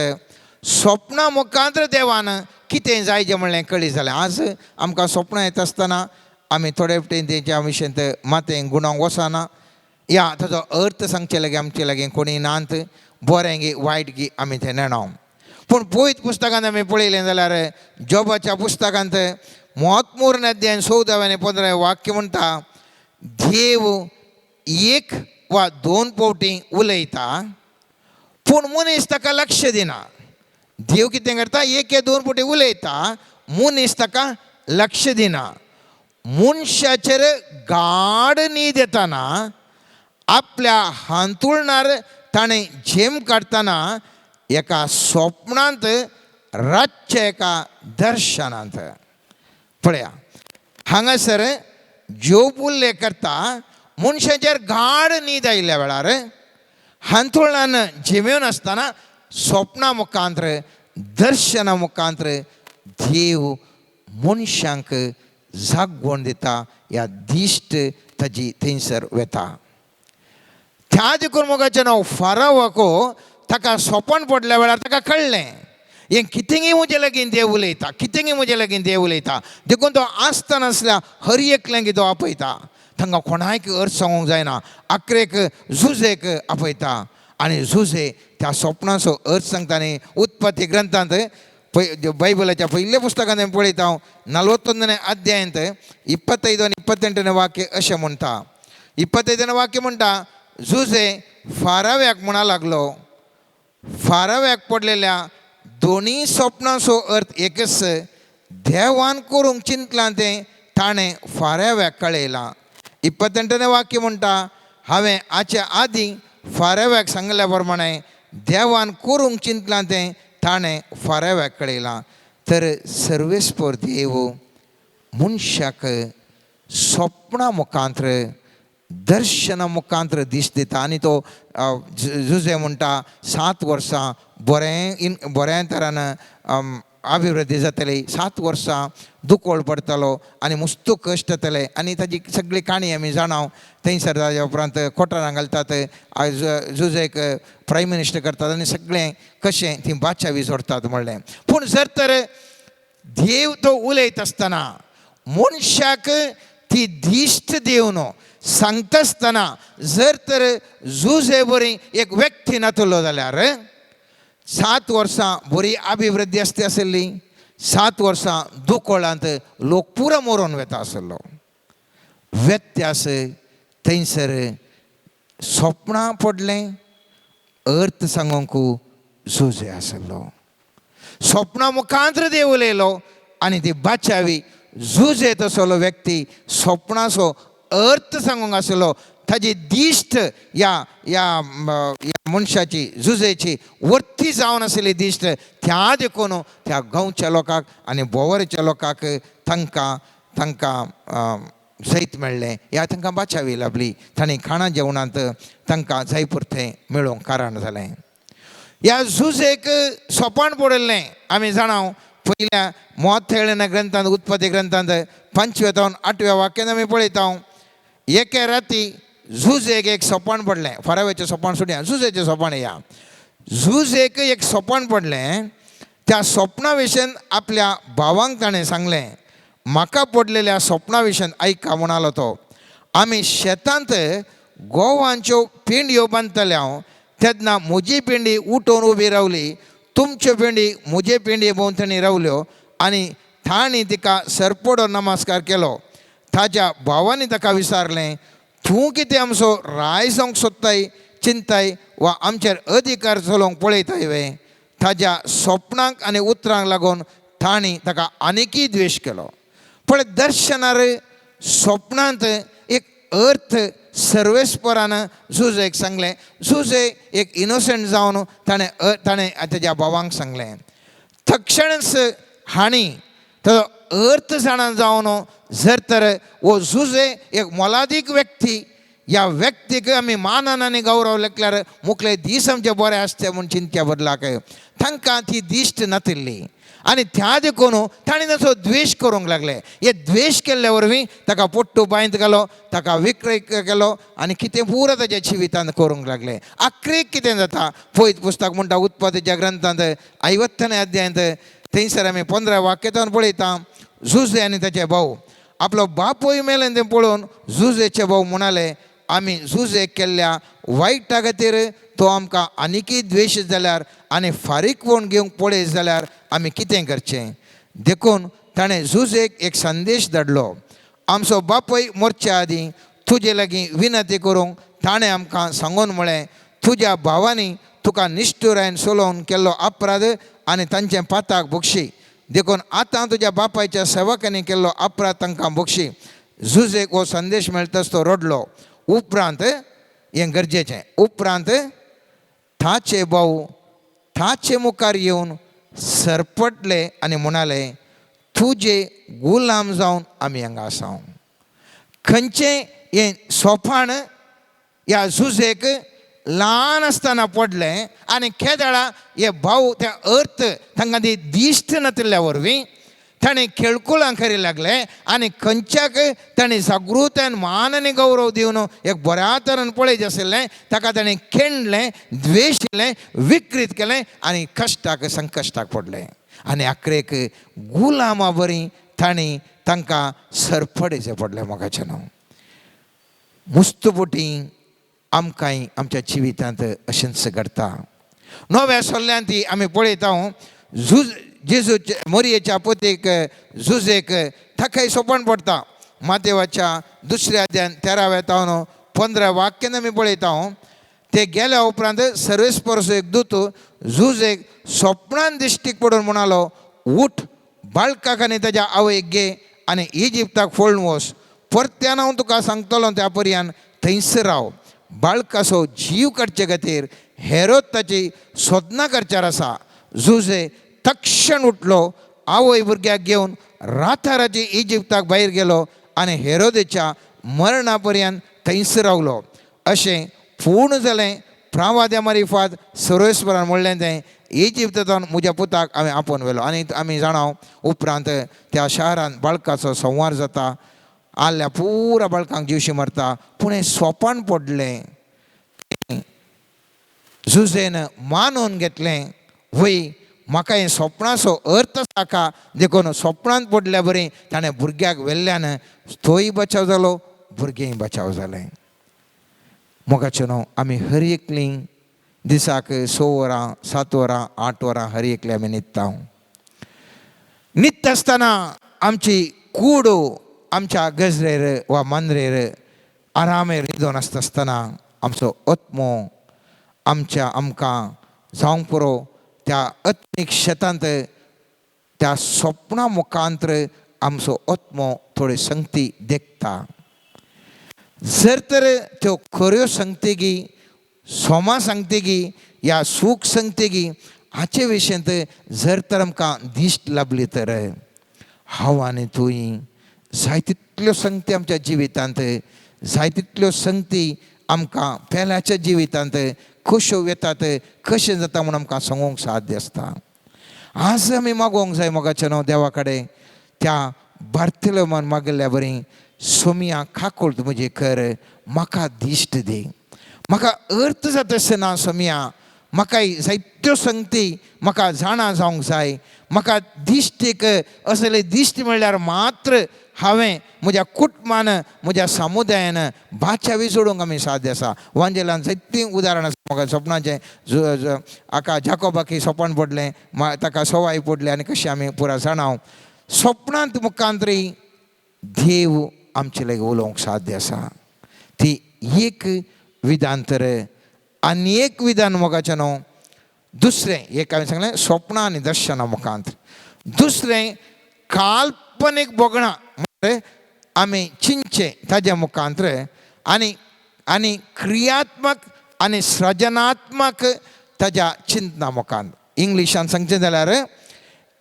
स्वप्ना मुखांत्र देवान कितें जाय जें म्हणलें कळी जालें. आज आमकां स्वप्नां येता आसतना आमी थोडे फावटी तेच्या विशयांत माथें गुणांक वचना, या ताजो अर्थ सांगचे लागीं आमचे लागीं कोणी नात, बरें गी वायट गी आमी तें नेणाव. पूण पवित्र पुस्तकांत आमी पळयलें जाल्यार जोबाच्या पुस्तकांत म्हत्वपूर्ण अध्याय 14 आनी 15 वाक्य म्हणटा, देव एक वा दोन फावटी उलयता पूण मनीस ताका लक्ष दिना. देव कितें करता, एक या दोन फावटी उलयता, मनीस ताका लक्ष दिना. मनशाचेर गाड न्हीद येताना आपल्या हांतुळणार ताणें झेम काडटना एका स्वप्नांत रातच्या एका दर्शनांत. पळया हांगासर जोब उल्लेख करता, मनशाचेर गाड न्हीद आयिल्ल्या वेळार हांतुळणान झेमेवन आसतना स्वप्ना मुखांत्र दर्शना मुखांत्र देव मनशांक जागवण दिता, ह्या दिश्ट ताजी थंयसर वेता. त्या देखून मोगाचें नांव फारावाको ताका सोपण पडल्या वेळार ताका कळ्ळें हें कितेंय म्हजे लागीं देव उलयता, कितेंय म्हजे लागीं देव उलयता. देखून तो आसतना आसल्या हर एकल्यांक तो आपयता, तांकां कोणायक अर्थ सांगूंक जायना. आकरेक जुजेक आपयता आनी जुजे त्या स्वप्नाचो अर्थ सांगता. आनी उत्पत्ती ग्रंथांत बायबलाच्या पयल्या पुस्तकांत आमी पळयता हांव 41 अध्यायांत 25 आनी 28 वाक्य अशें म्हणटा. 25 वाक्य म्हणटा, जुजे फाराव्याक म्हणा लागलो, फाराव्याक पडलेल्या दोनी स्वप्नांचो अर्थ एकच, देवान करूंक चिंतलां तें ताणें फाराव्याक कळयलां. 28 वाक्य म्हणटा, हांवें हाचे आदीं फारेव्याक सांगल्या प्रमाणे देवान करूंक चिंतलां तें ताणें फारेव्याक कळयलां. तर सर्वेस्पर देव मनशाक सपनां मुखांत्र दर्शना मुखांत्र दीस दिता. आनी तो जुजे म्हणटा 7 वर्सां बरें बऱ्या तरान अभिवृद्धी जातली, 7 वर्सां दुकोळ पडटलो आनी मुस्तू कश्ट जातले. आनी ताजी सगळी काणी आमी जाणाव. थंयसर जाल्या उपरांत कोटरां घालतात, जुजेक प्रायम मिनिस्टर करतात आनी सगळें कशें ती बाचावी जोडतात म्हणलें. पूण जर तर देव तो उलयत आसतना मनशाक ती दिश्ट दिवन सांगता आसतना जर तर जुजे बरी एक व्यक्ती नातलो जाल्यार 7 वर्सां बरी अभिवृद्धी आसती आसली, 7 वर्सां दुकोळांत लोक पुरो मरोन वता आसलो. व्यत्यास थंयसर सपनां पडलें, अर्थ सांगूंक जुजे आसलो. सपनां मुखांत्र देव उलयलो आनी ती बाचावी जुजे तसलो व्यक्ती सपनाचो अर्थ सांगूंक आसलो. ताजी दिश्ट ह्या ह्या ह्या मनशाची जुजेची वर्ती जावन आसली दिश्ट, त्या देखून त्या गांवच्या लोकांक आनी बोवरच्या लोकांक तांकां तांकां जैत मेळ्ळें, ह्या तांकां बाचावी लाभली. तांणी खाणां जेवणांत तांकां जाय पुरतें मेळोवंक कारण जालें. ह्या जुजेक सोपान पडिल्लें आमी जाणाव. पयल्या मोथेळ्या ग्रंथांत उत्पत्ती ग्रंथांत 5व्या तावन 8व्या वाक्यान आमी पळयता. एके राती जुजेक एक सोपान पडलें. फाराव्याचें सोपान सोडया, जुजेचें सोपान या. जुजेक एक सोपान पडलें. त्या सोपना विशयन आपल्या भावांक ताणें सांगलें, म्हाका पडलेल्या सोपना विशयन आयका म्हणालो तो. आमी शेतांत गोवांच्यो पिंडयो बांदतले हांव, तेन्ना म्हजी पिंडी उठोवन उबी रावली, तुमच्यो पिंडी म्हजे पिंडये भोंवतणी रावल्यो आनी तांणी तिका सरपडो नमस्कार केलो. ताज्या भावांनी ताका विचारलें, तूं कितें आमचो राय जावंक सोदताय चिंताय वा आमचेर अधिकार चलोवंक पळयताय वे? ताज्या सपनांक आनी उतरांक लागून तांणी ताका आनीकय द्वेश केलो. पळय दर्शनार सपनांत एक अर्थ सर्वेस्परान जुजेक सांगलें. जुजे एक इनोसंट जावन ताणें ताणें ताज्या भावांक सांगलें. तक्षणच हांणी ताजो अर्थ जाणा जावन जर तर हो जुजे एक मोलादीक व्यक्ती, ह्या व्यक्तीक आमी मानान आनी गौरव लेखल्यार मुखले दीस आमचे बरे आसचे म्हूण चिंतच्या बदलाक तांकां ती दिश्ट नातिल्ली आनी त्या देखून ताणें ताचो द्वेश करूंक लागले. हे द्वेश केल्ल्या वरवीं ताका पोट्टू बांयत घालो, ताका विक्रय केलो आनी कितें पुरो ताच्या जिवितांत करूंक लागले. आखरीक कितें जाता, पयत पुस्तक म्हणटा उत्पत्तीच्या ग्रंथांत 50 अध्यायांत थंयसर आमी 15 वाक्यान पळयता. जुजे आनी ताचे भाव आपलो बापूय मेलें तें पळोवन जुजेचे भाव म्हणाले, आमी जुजे केल्ल्या वायटा खातीर तो आमकां आनीकय द्वेश जाल्यार आनी फारीकवण घेवंक पळयत जाल्यार आमी कितें करचें? देखून ताणें जुजेक एक संदेश धाडलो, आमचो बापूय मरच्या आदीं तुजे लागीं विनंती करूंक ताणें आमकां सांगून म्हळें, तुज्या भावांनी तुका निश्ठुरायन सोलोवन केल्लो अपराध आनी तांचें पाताक भोगशी, देखून आतां तुज्या बापायच्या सेवकांनी केल्लो अपराध तांकां भोगशी. जुजेक हो संदेश मेळटाच तो रडलो. उपरांत हें गरजेचें, उपरांत ताचे भाव ताचे मुखार येवन सरपटले आनी म्हणाले, तुजे गुलाम जावन आमी हांगा आसा. खंयचें हें सोपाण ह्या जुजेक ल्हान आसतना पडलें आनी केदळा हे भाव त्या अर्थ तांकां ती दिश्ट नातिल्ल्या वरवीं ताणें खेळकुळां करी लागले आनी खंयच्याक ताणें जागृतायन मान आनी गौरव दिवन एक बऱ्या तरान पळयत आशिल्लें ताका ताणें खेणलें, द्वेशिल्लें, विकृत केलें आनी कश्टाक संकश्टाक पडलें आनी आखरेक गुलामा बरी तांणी तांकां सरपडेचें पडलें. मोगाचें न्हू मुस्तपोटी आमकांय आमच्या जिवितांत अशेंच घडटा. नव्या सल्ल्यांत ती आमी पळयता झुज जेजूच्या मोरयेच्या पोतीक झुजेक ताकाय सोपण पडटा. मातेवाच्या 2 अध्यायान 13व्या तावन 15 वाक्यान आमी पळयता. ते गेल्या उपरांत सर्वेस्परचो एक दूत झुजेक सोपणान दिश्टीक पडून म्हणालो, उठ, बाळकाक आनी ताज्या आवयक घे आनी इजिप्ताक फळून वच, परत्यान हांव तुका सांगतलो त्या पर्यान थंयसर राव. बाळकाचो जीव काडचे खातीर हेरोद ताची सोदनां करच्यार आसा. जुजे तक्षण उठलो, आवय भुरग्याक घेवन राताराची इजिप्ताक भायर गेलो आनी हेरोदेच्या मरणा पर्यंत थंयसर रावलो. अशें पूर्ण जालें प्रावाद्या मारिफात सर्वेस्परान म्हणलें तें, इजिप्तांत म्हज्या पुताक हांवें आपोवन व्हेलो. आनी आमी जाणा उपरांत त्या शारांत बाळकाचो संवार जाता, आल्या पुरा बाळकांक जिवशी मारता. पूण हें सोपान पडलें, जुजेन मानून घेतलें, वय म्हाका हें सोपणाचो अर्थ साका, देखून सोपणांत पडल्या बरी ताणें भुरग्याक व्हेल्ल्यान तोय बचाव जालो, भुरगेंय बचाव जालें. मोगाचें न्हू आमी हर एकलीं दिसाक 6 वरां 7 वरां 8 वरां हर एकली आमी न्हिदता. न्हिदता आसतना आमची कूड आमच्या गजरेर वा मांद्रेर आरामेर न्हिदोन आसता आसतना आमचो आत्मो आमच्या आमकां जावंक पुरो त्या आत्मीक शेतांत त्या सोपणा मुखांतर आमचो आत्मो थोडी संगती देखता. जर तर त्यो खऱ्यो संगतेगी सोमा सांगतेगी या सूख सांगतेगी हाचे विशयांत जर तर आमकां दिश्ट लाभली तर हांव आनी तूं जाय तितल्यो संगती आमच्या जिवितांत, जाय तितल्यो संगती आमकां पेल्याच्या जिवितांत कश्यो येतात कशें जाता म्हूण आमकां सांगूंक साध्य आसता. आज आमी मागोवंक जाय मोगाचें न्हू देवा कडेन त्या भारतीलो मन मागिल्ल्या बरी, सोमिया काकुळट म्हजी कर, म्हाका दिश्ट दी, म्हाका अर्थ जाता आसतना सोमिया म्हाका जायत्यो संगती म्हाका जाणा जावंक जाय, म्हाका दिश्ट एक असले दिश्ट म्हणल्यार मात्र हांवें म्हज्या कुटुंबान म्हज्या समुदायान बाचावी जोडूंक आमी साध्य आसा. वांजेलान जायतीं उदाहरणां आसा म्हाका सपनाचें. हाका जाकोबाक सपन पडलें, ताका सवाय पडलें आनी कशें आमी पुरा जाणा. सपनांत मुखांतरी देव आमचे लागीं उलोवंक साध्य आसा. ती एक विधान तर आनी एक विधान मोगाचें न्हू दुसरें एक हांवें सांगलें स्वप्नां आनी दर्शनां मुखांत, दुसरें काल्पनीक भोगणां म्हणजे आमी चिंतचें ताज्या मुखांत आनी आनी क्रियात्मक आनी सृजनात्मक ताज्या चिंतना मुखांत. इंग्लिशान सांगचें जाल्यार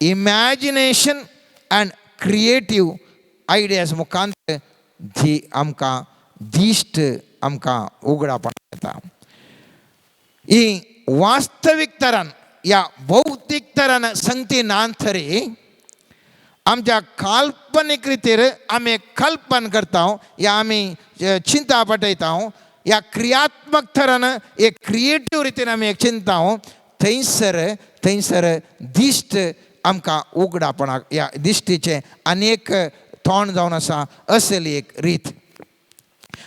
इमॅजिनेशन अँड क्रिएटीव आयडियाज मुखांत जी आमकां दिश्ट आमकां उगडापण येता. ही वास्तवीक तरान या भौतीक तरान संगती ना तरी आमच्या काल्पनीक रितीर आमी कल्पन करता या आमी चिंता पटयता या क्रियात्मक तरान एक क्रिएटीव रितीन आमी एक चिंता थंयसर थंयसर दिश्ट आमकां उगडापणाक या दिश्टीचें आनी एक तोंड जावन आसा असली एक रीत.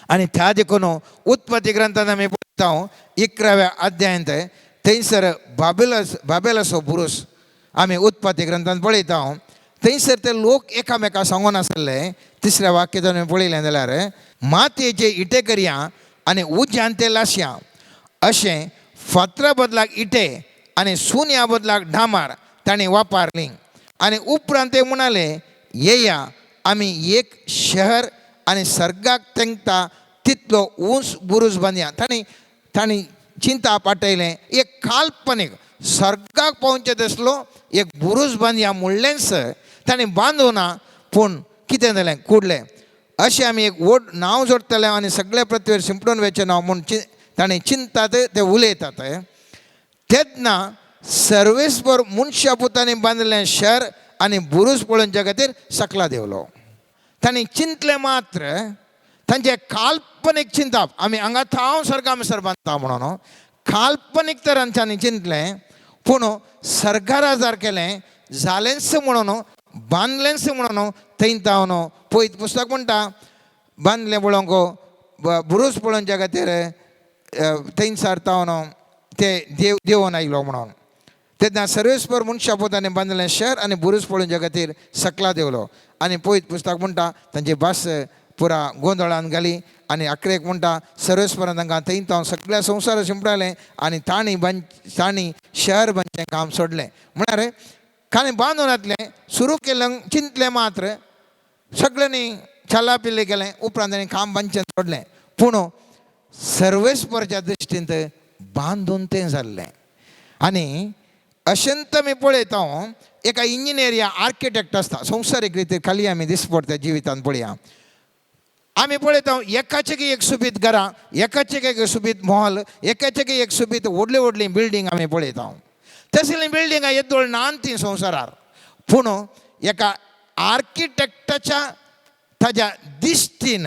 आनी त्या देखून उत्पत्ती ग्रंथांत आमी पळयता 11व्या अध्यायांत थंयसर बाबेलाचो बुरूस आमी उत्पत्ती ग्रंथांत पळयता. थंयसर ते लोक एकामेका सांगून आसले. तिसऱ्या वाक्य आमी पळयलें जाल्यार मातयेचे इटे करया आनी उज्यान ते लासया, अशें फातरा बदलाक इटे आनी सुन्या बदलाक डामार ताणें वापरली. आनी उपरांत ते म्हणाले, येया आमी एक शहर आनी सर्गाक तेंकता तितलो उंच बुरूज बांदया. ताणें ताणें चिंता पाटयलें एक काल्पनीक सर्गाक पावचें तसलो एक बुरूज बांदया म्हणलेंच ताणें बांदूना ना. पूण कितें जालें कुडलें अशें आमी एक व्हड नांव जोडटलें आनी सगळ्या पृथ्वीर शिंपडून वचचें नांव म्हूण ताणें चिंतात ते उलयतात. तेन्ना सर्वेस्पर मनशा पुतांनी बांदिल्लें शहर आनी बुरूज पळोवच्या खातीर सकला देंवलो. ताणें चिंतलें मात्र तांचें काल्पनीक चिंतप आमी हांगा थाव सर्गा मिसर बांदता म्हणून काल्पनीक तरान तांणी चिंतलें, पूण सर्गार आजार केलें जालेंच म्हणून बांदलेंच म्हणून थंय तावन पयत पुस्तक म्हणटा बांदलें पळोवंक बुरूज पळोवच्या खातीर थंयसर तावन ते देव देवून आयलो म्हणून. तेन्ना सर्वेस्पर मनशा पुतांनी बांदलें शहर आनी बुरूज पळोवच्या खातीर सकला देंवलो. आनी पयत पुस्तक म्हणटा तांची भास पुरा गोंदळान घाली. आनी अकरेक म्हणटा सर्वेस्परान तांकां थंय तावन सगळ्या संवसार शिंपडायलें आनी तांणी तांणी शहर बांदचें काम सोडलें. म्हळ्यार कांय बांदून घातलें सुरू केलें चिंतलें मात्र सगळ्यांनी छाला पिल्ले केलें उपरांत तांणी काम बांदचें सोडलें. पूण सर्वेस्परच्या दृश्टींत बांदून तें जाल्लें. आनी अशेंत आमी पळयता एका इंजिनियर या आर्किटेक्ट आसता संवसारीक रितीर खाली आमी दिसपडटा जिवितांत पळया आमी पळयता एकाचे एक सुबीत घरां, एकाचे एक सुबीत मॉल, एकाचे एक सुबीत व्हडली व्हडली बिल्डींग आमी पळयता. तसलीं बिल्डिंगां येदोळ नान ती संवसारार. पूण एका आर्किटेक्टाच्या ताज्या दिश्टीन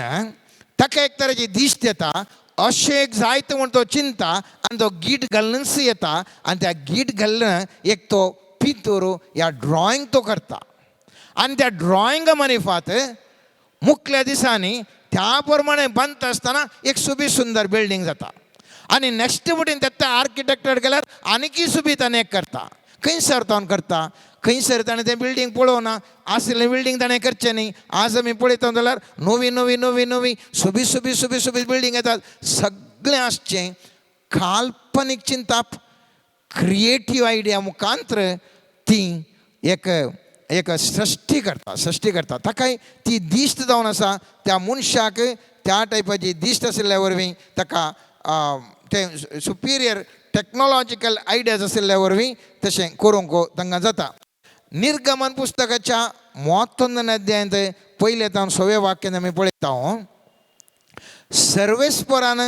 ताका एक तरेची दिश्ट येता, अशें एक जायत म्हूण तो चिंता आनी तो गीट घालूनच येता आनी त्या गीट घालून एक तो पिंतूर या ड्रॉइंग तो करता आनी त्या ड्रॉइंगा मारिफात मुखल्या दिसांनी त्या प्रमाणे बांदता आसतना एक सुबीत सुंदर बिल्डींग जाता. आनी नेक्स्ट वटेन त्या आर्किटेक्टर गेल्यार आनीकय सुबीत आनी एक करता. खंयसर तो करता, खंयसर ताणें तें बिल्डींग पळोवना आशिल्लें बिल्डींग ताणें करचें न्ही. आज आमी पळयता जाल्यार नवी नवी नवी नवी सोबीत सोबीत सोबीत सोबीत बिल्डींग येतात. सगळें आसचें काल्पनीक चिंताप, क्रिएटीव आयडिया मुखांत्र ती एक एक सृश्टी करता, सृश्टी करता. ताकाय ती दिश्ट जावन आसा त्या मनशाक त्या टायपाची दिश्ट आशिल्ल्या वरवीं ताका तें सुपिरियर टॅक्नोलॉजिकल आयडियाज आशिल्ल्या वरवीं तशें करूंक तांकां जाता. निर्गमन पुस्तकाच्या म्हत्व अध्यायांत पयलें तावन सव्या वाक्यान आमी पळयता, सर्वेस्परान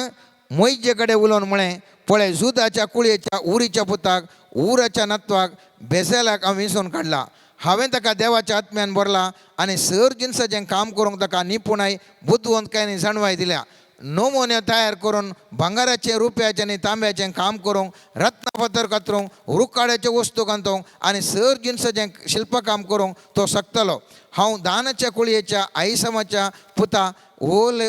मोयजे कडेन उलोवन म्हळें, पळय जुदाच्या कुळयेच्या उरीच्या पुताक उराच्या नत्वाक बेजेलाक हांव विंचून काडला. हांवें ताका देवाच्या आत्म्यान भरला आनी सर जिनसाचें काम करूंक ताका निपुणाय बुदवंतकाय आनी जाणवाय दिल्या. नमुने तयार करून भांगराचें, रुप्याचें आनी तांब्याचें काम करूंक, रत्नपत्र कातरूंक, रुखाड्याच्यो वस्तू कांतोवंक आनी सर जिनसाचें शिल्पकाम करूंक तो शकतलो. हांव दानाच्या कुळयेच्या आईसमाच्या पुता ओल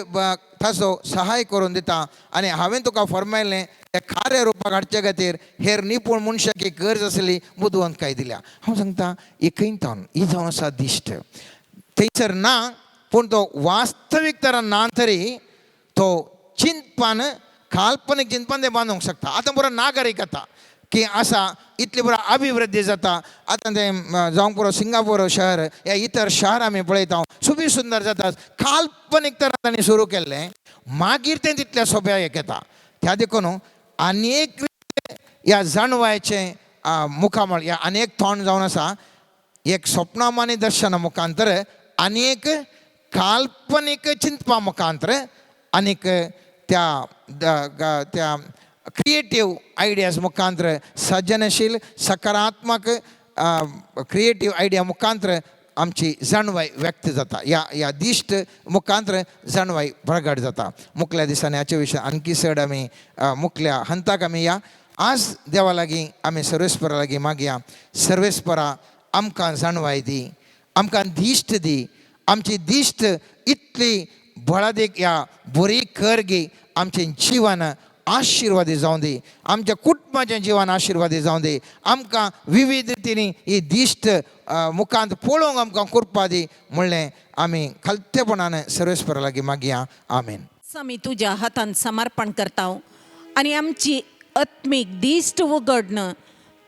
ताचो सहाय करून दिता आनी हांवें तुका फर्मायलें तें कार्य रुपाक हाडचे खातीर हेर निपूण मनशाक एक गरज आसली बुदवंतकाय दिल्या. हांव सांगता एकय तावन ही जावन आसा दिश्ट थंयसर ना, पूण तो वास्तवीक तरा ना तरी तो चिंतपान काल्पनीक चिंतपान तें बांदूंक शकता. आतां पुरो नागरीक आतां की आसा इतली पुरो अभिवृद्धी जाता. आतां तें जावंक पुरो सिंगापूर शहर या इतर शहर आमी पळयता सोबीत सुंदर जाता. काल्पनीक तरा तांणी सुरू केल्लें, मागीर तें तितल्या सोंप्या एक येता. त्या देखून आनी एक ह्या जाणवायचें मुखामळ ह्या आनी एक तोंड जावन आसा एक स्वप्नाम आनी दर्शना मुखांतर आनी एक काल्पनीक चिंतपा मुखांतर आनीक त्या त्या क्रिएटीव आयडियाज मुखांतर सृजनशील सकारात्मक क्रिएटीव आयडिया मुखांतर आमची जाणवाय व्यक्त जाता. ह्या ह्या दिश्ट मुखांतर जाणवाय प्रगट जाता. मुखल्या दिसांनी हाचे विशय आणखी चड आमी मुखल्या हंताक आमी या. आज देवा लागीं आमी सर्वेस्परा लागीं मागया, सर्वेस्परा आमकां जाणवाय दी, आमकां दिश्ट दी. आमची दिश्ट इतली बळादीक ह्या बरी कर गी आमचें जिवन आशिर्वादी जावं दी, आमच्या कुटुंबाचें जिवन आशिर्वादी जावं दी. आमकां विविध रितींनी ही दिश्ट मुखांत पळोवंक आमकां कृपा दी म्हणलें आमी खालतेपणान सर्वेस्परा लागीं मागया. आमेन. आमी तुज्या हातान समर्पण करता आनी आमची आत्मीक दिश्ट उगडन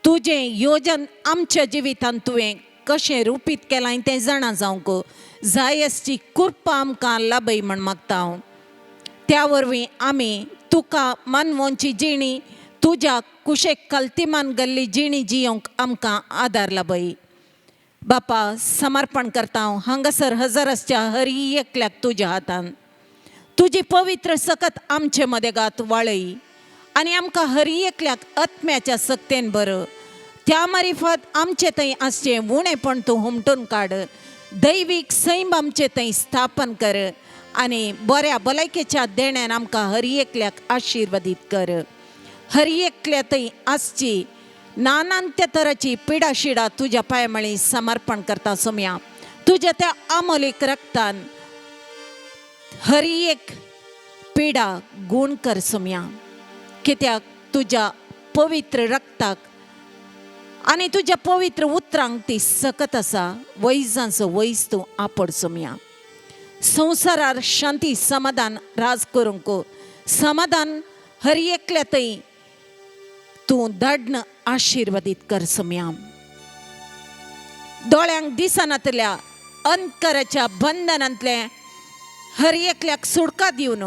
तुजें योजन आमच्या जिवितांत तुवें कशें रुपीत केलां तें जाणा जावंक जाय आसची कृपा आमकां लाभय म्हण मागता हांव. त्या वरवीं आमी तुका मानवोनची जिणी तुज्या कुशेक कल्तिमान गेल्ली जिणी जियोंक आमकां आदार लाभय. बापा समर्पण करता हांव हांगासर हजर आसच्या हरी एकल्याक तुज्या हातान. तुजी पवित्र सकत आमचे मदेगात वाळय आनी आमकां हरी एकल्याक आत्म्याच्या सक्तेन बरं त्या मारिफत आमचे थंय आसचें उणेपण तूं हुमटून काड. दैवीक सैम आमचे थंय स्थापन कर आनी बऱ्या भलायकेच्या देण्यान आमकां हरी एकल्याक आशिर्वादीत कर. हरी एकल्या थंय आसची नानांत्य तराची पिडाशिडा तुज्या पांयमळी समर्पण करता सोम्या. तुज्या त्या आमोलीक रक्तान हरी एक पिडा गूण कर सोम्या. कित्याक तुज्या पवित्र रक्ताक आनी तुज्या पवित्र उतरांक ती सकत आसा. वैजांचो वैज तूं आपड सोम्या. संवसारार शांती समाधान राज करूंक समाधान हर एकल्या थंय तूं धाडन आशिर्वादीत कर सोम्या. दोळ्यांक दिसनातल्या अंतकराच्या बंधनांतले हर एकल्याक सुडका दिवन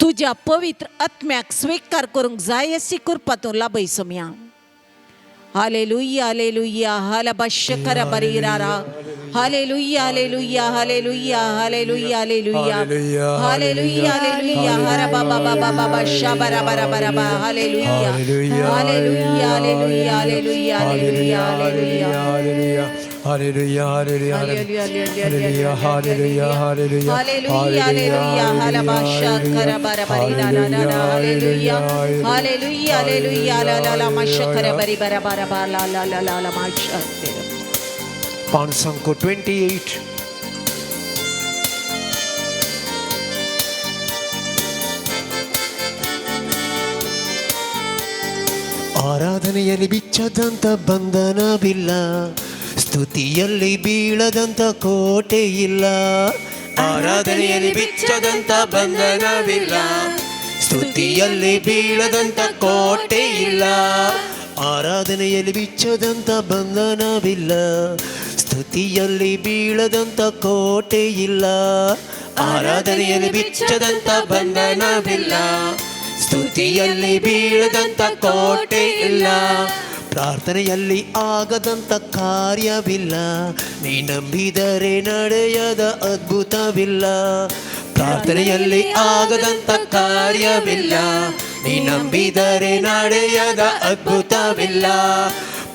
तुज्या पवित्र आत्म्याक स्विकार करूंक जाय अशी कृपा तूं लाभय सोम्या. हालेलुया हालेलुया हालबा शकर बरीरारा. Hallelujah hallelujah hallelujah hallelujah hallelujah hallelujah hallelujah हर बाबा बाबा बाबा शाबरा बरा बरा बा. Hallelujah hallelujah hallelujah hallelujah hallelujah hallelujah. Hallelujah, hallelujah, hallelujah, hallelujah, hallelujah, hallelujah hallelujah हालबा शकर बरा बरी रा रा रा रा. हालेलुया हालेलुया हालेलुया ला ला ला मा शकर बरी बरा बरा बा ला ला ला ला ला मा शकर. पानसंको 28. ಆರಾಧನೆಯಲ್ಲಿ ಬಿಚ್ಚದಂತ ಬಂಧನವಿಲ್ಲ, ಸ್ತುತಿಯಲ್ಲಿ ಬೀಳದಂತ ಕೋಟೆ ಇಲ್ಲ. ಆರಾಧನೆಯಲ್ಲಿ ಬಿಚ್ಚದಂತ ಬಂಧನವಿಲ್ಲ, ಸ್ತುತಿಯಲ್ಲಿ ಬೀಳದಂತ ಕೋಟೆ ಇಲ್ಲ. ಆರಾಧನೆಯಲ್ಲಿ ಬಿಚ್ಚದಂತ ಬಂಧನವಿಲ್ಲ, ಸ್ತುತಿಯಲ್ಲಿ ಬೀಳದಂತ ಕೋಟೆ ಇಲ್ಲ. ಆರಾಧನೆಯಲ್ಲಿ ಬಿಚ್ಚದಂತ ಬಂಧನವಿಲ್ಲ, ಸ್ತುತಿಯಲ್ಲಿ ಬೀಳದಂತ ಕೋಟೆ ಇಲ್ಲ. ಪ್ರಾರ್ಥನೆಯಲ್ಲಿ ಆಗದಂತ ಕಾರ್ಯವಿಲ್ಲ, ನೀ ನಂಬಿದರೆ ನಡೆಯದ ಅದ್ಭುತವಿಲ್ಲ. ಪ್ರಾರ್ಥನೆಯಲ್ಲಿ ಆಗದಂತ ಕಾರ್ಯವಿಲ್ಲ, ನೀ ನಂಬಿದರೆ ನಡೆಯದ ಅದ್ಭುತವಿಲ್ಲ.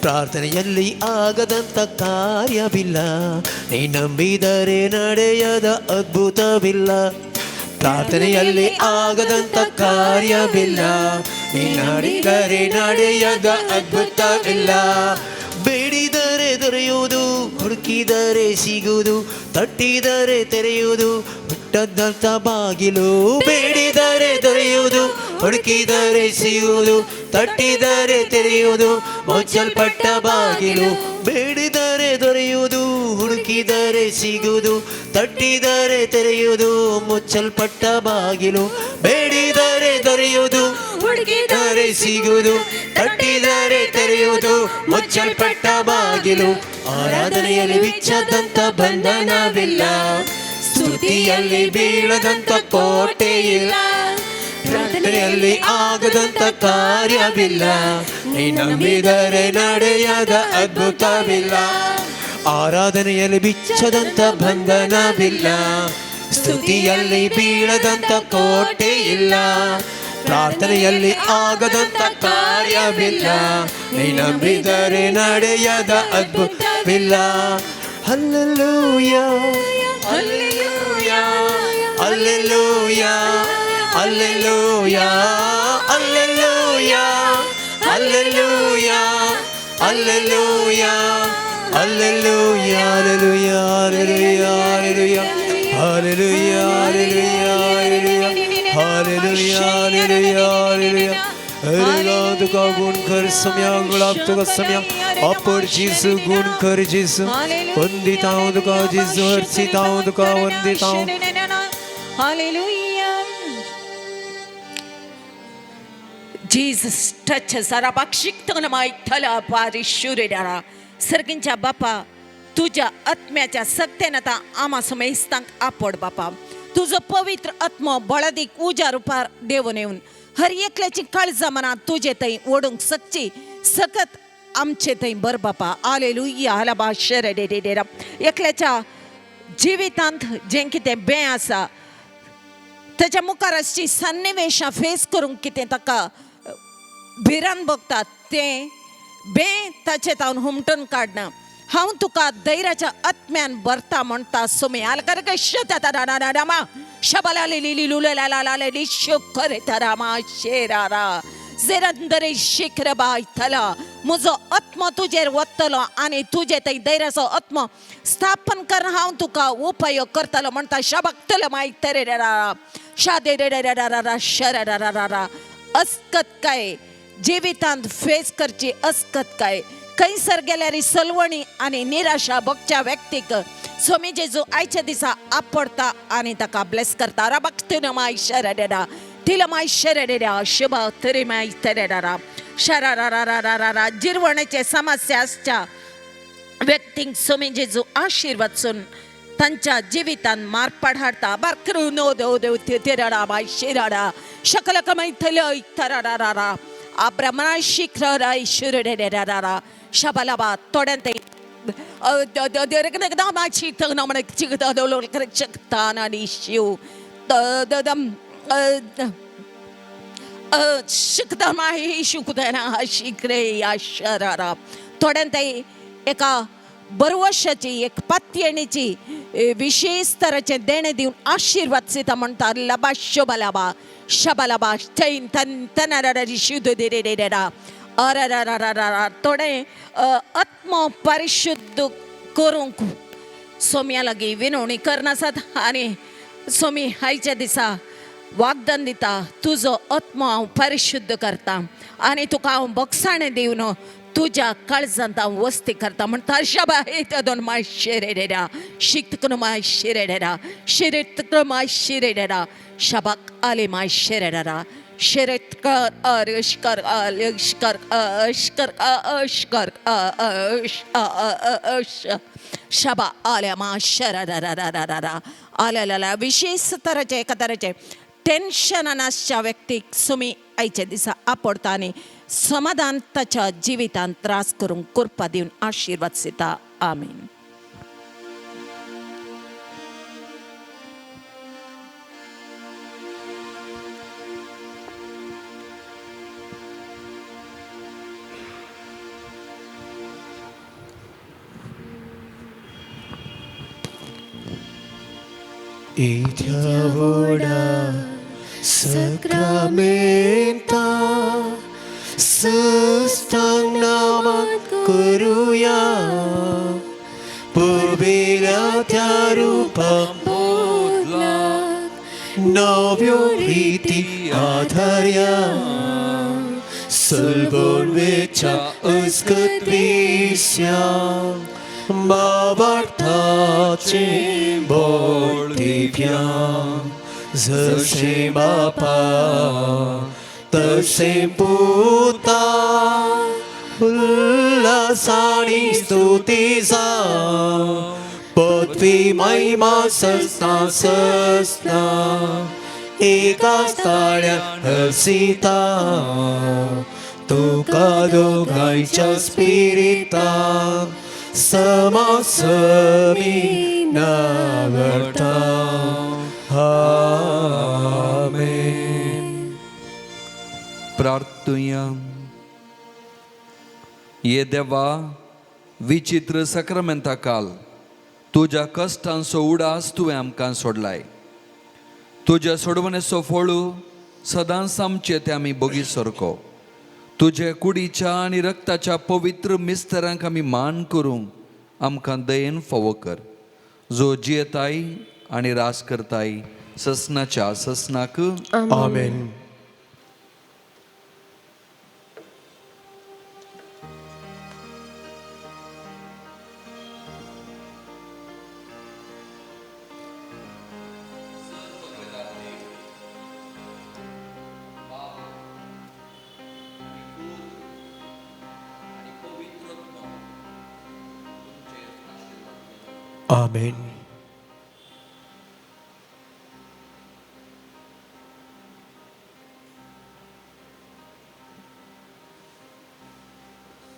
ಪ್ರಾರ್ಥನೆಯಲ್ಲಿ ಆಗದಂತ ಕಾರ್ಯವಿಲ್ಲ, ನೀ ನಂಬಿದರೆ ನಡೆಯದ ಅದ್ಭುತವಿಲ್ಲ. ಪ್ರಾರ್ಥನೆಯಲ್ಲಿ ಆಗದಂತ ಕಾರ್ಯವಿಲ್ಲ, ನೀ ನಾಡಿದರೆ ನಡೆಯದ ಅದ್ಭುತವಿಲ್ಲ. ಬೇಡಿದರೆ ದೊರೆಯುವುದು, ಹುಡುಕಿದರೆ ಸಿಗುವುದು, ತಟ್ಟಿದರೆ ತೆರೆಯುವುದು ಹುಟ್ಟದಂತ ಬಾಗಿಲು. ಬೇಡಿದರೆ ದೊರೆಯುವುದು, ಹುಡುಕಿದರೆ ಸಿಗುವುದು, ತಟ್ಟಿದರೆ ತೆರೆಯುವುದು ಮುಚ್ಚಲ್ಪಟ್ಟ ಬಾಗಿಲು. ಬೇಡಿದರೆ ದೊರೆಯುವುದು, ಹುಡುಕಿದರೆ ಸಿಗುವುದು, ತಟ್ಟಿದರೆ ತೆರೆಯುವುದು ಮುಚ್ಚಲ್ಪಟ್ಟ ಬಾಗಿಲು. ಬೇಡಿದರೆ ದೊರೆಯುವುದು, ಹುಡುಕಿದರೆ ಸಿಗುವುದು, ತಟ್ಟಿದರೆ ತೆರೆಯುವುದು ಮುಚ್ಚಲ್ಪಟ್ಟ ಬಾಗಿಲು. ಆರಾಧನೆಯಲ್ಲಿ ಬಿಚ್ಚದಂತ ಬಂಧನವಿಲ್ಲ, ಸ್ತುತಿಯಲ್ಲಿ ಬೀಳದಂತ ಕೋಟೆ ಇಲ್ಲ. ಪ್ರಾರ್ಥನೆಯಲ್ಲಿ ಆಗದಂತ ಕಾರ್ಯವಿಲ್ಲ, ನೀ ನಂಬಿದರೆ ನಡೆಯದ ಅದ್ಭುತವಿಲ್ಲ. ಆರಾಧನೆಯಲ್ಲಿ ಬಿಚ್ಚದಂತ ಬಂಧನವಿಲ್ಲ, ಸ್ತುತಿಯಲ್ಲಿ ಬೀಳದಂತ ಕೋಟೆ ಇಲ್ಲ. ಪ್ರಾರ್ಥನೆಯಲ್ಲಿ ಆಗದಂತ ಕಾರ್ಯವಿಲ್ಲ, ನೀ ನಂಬಿದರೆ ನಡೆಯದ ಅದ್ಭುತವಿಲ್ಲ. Hallelujah hallelujah hallelujah hallelujah hallelujah hallelujah hallelujah hallelujah hallelujah hallelujah hallelujah hallelujah hallelujah hallelujah. हरेगा तुका गुण कर सम्या गुलाब तुका सम्या अपर जीसु गुण कर जीसु वंदिता हूँ तुका जीसु हर्षिता हूँ तुका वंदिता हूँ. Hallelujah. Jesus touches सर्गींच्या बापा, तुझ्या आत्म्याच्या सक्तेन आतां आमा समेस्तांक आपड बापा. तुजो पवित्र आत्मो बळादीक उज्या रुपार देवून येवन हर एकल्याची काळजां मनां तुजे थंय ओडूंक सकची सकत आमचे थंय बर बापा. आलेलुया हलाबा शर डे डे डे. एकल्याच्या जिवितांत जें कितें बें आसा, ताच्या मुखार आसची सन्निवेशां फेस करूंक कितें ताका भिरांत भोगता, तें बें ताचे तावन हुमटून काडना. हांव तुका धैर्याच्या आत्म्यान भरता म्हणटा सुमी आलकर शबला लिली लुला शुकर रमा शेरारा जेरंदरे शिखर बायतला. म्हजो आत्मो तुजेर वतलो आनी तुजे थंय धैर्याचो आत्मो स्थापन कर, हांव तुका उपयोग करतलो म्हणटा शबकतलो मायतरे शादे रे रे शरा. अस्कत काय जिवितांत फेस करची अस्कत काय खंयसर गेल्यार सलवणी आनी निराशा भोगच्या व्यक्तीक स्वामी जेजू आयच्या दिसा आपडता आनी ताका ब्लेस करता. रबकते माय शरडेडा तिला माय शरडेडा शुभ तरी माय तरेडा शरा. जिरवण्याचे समस्या आसच्या व्यक्तींक स्वामी जेजू आशिर्वाद सून तांच्या जिवितान मारपाट हाडटा बारकरू नो देव देव तेराडा बाय शिराडा शकल कमाई थलय थराडा आब्रमणा शिखर शिरडेरा शबलबा थोड्यान ते थोड्यान ते एका बरवशाची एक पातयेणीची विशेष तराचें देणें दिवन आशिर्वाद दिता म्हणटा लबा शबलबा शबलबा थैन तन तनरडा शुद्ध दिरेडेडा अरररररर थोडें आत्मो परिशुद्ध करूंक सोम्या लागीं विनवणी करनासात आनी सोमी आयच्या दिसा वागदान दिता तुजो आत्मो हांव परिशुद्ध करता आनी तुका हांव बक्षाणें दिवन तुज्या काळजांत हांव वस्ती करता म्हणटा शबा हे दोन माय शिरेडेरा शिक्त माय शिरेडेरा शिरेत माय शिरेडेरा शबाक आले माय शिरेडेरा शिरेत कर अर कर अश कर अश अश शबा आल्या मा शरा आल्या विशेष तराचे एका तराचे टेन्शनान आसच्या व्यक्तीक सुमी आयच्या दिसा आपडता आनी समाधान ताच्या जिवितांत त्रास करूंक कृपा दिवन आशिर्वाद दिता. आमीन. इथ्या व्हडा सक्रामेंता सस्तांग नामात करुया पवित्र त्या रूपा नव्यो रीती आधार्या सलबोन वेच्या अस्कत विस्या बाबार्थाचे बोल दिव्या जसे बापा तसे पुता उल्हासानी स्तुतीचा पृथ्वी महिमा सस्ना सस्ना एका ताळ्या हसिता तुका दोघांच्या स्पिरिता समासमी नावडता. आमेन. प्रार्थुया. ये देवा विचित्र सक्रामेंता काल तुज्या कश्टांचो उडास तुवें आमकां सोडलाय. तुज्या सोडवणेचो फोळू सदांच आमचे ते आमी बोगी सारको. तुजे कुडीच्या आनी रक्ताच्या पवित्र मिस्तरांक आमी मान करूंक आमकां दयेन फावो कर, जो जियेताय आनी रास करताय ससनाच्या ससनाक. आमेन. आमेन.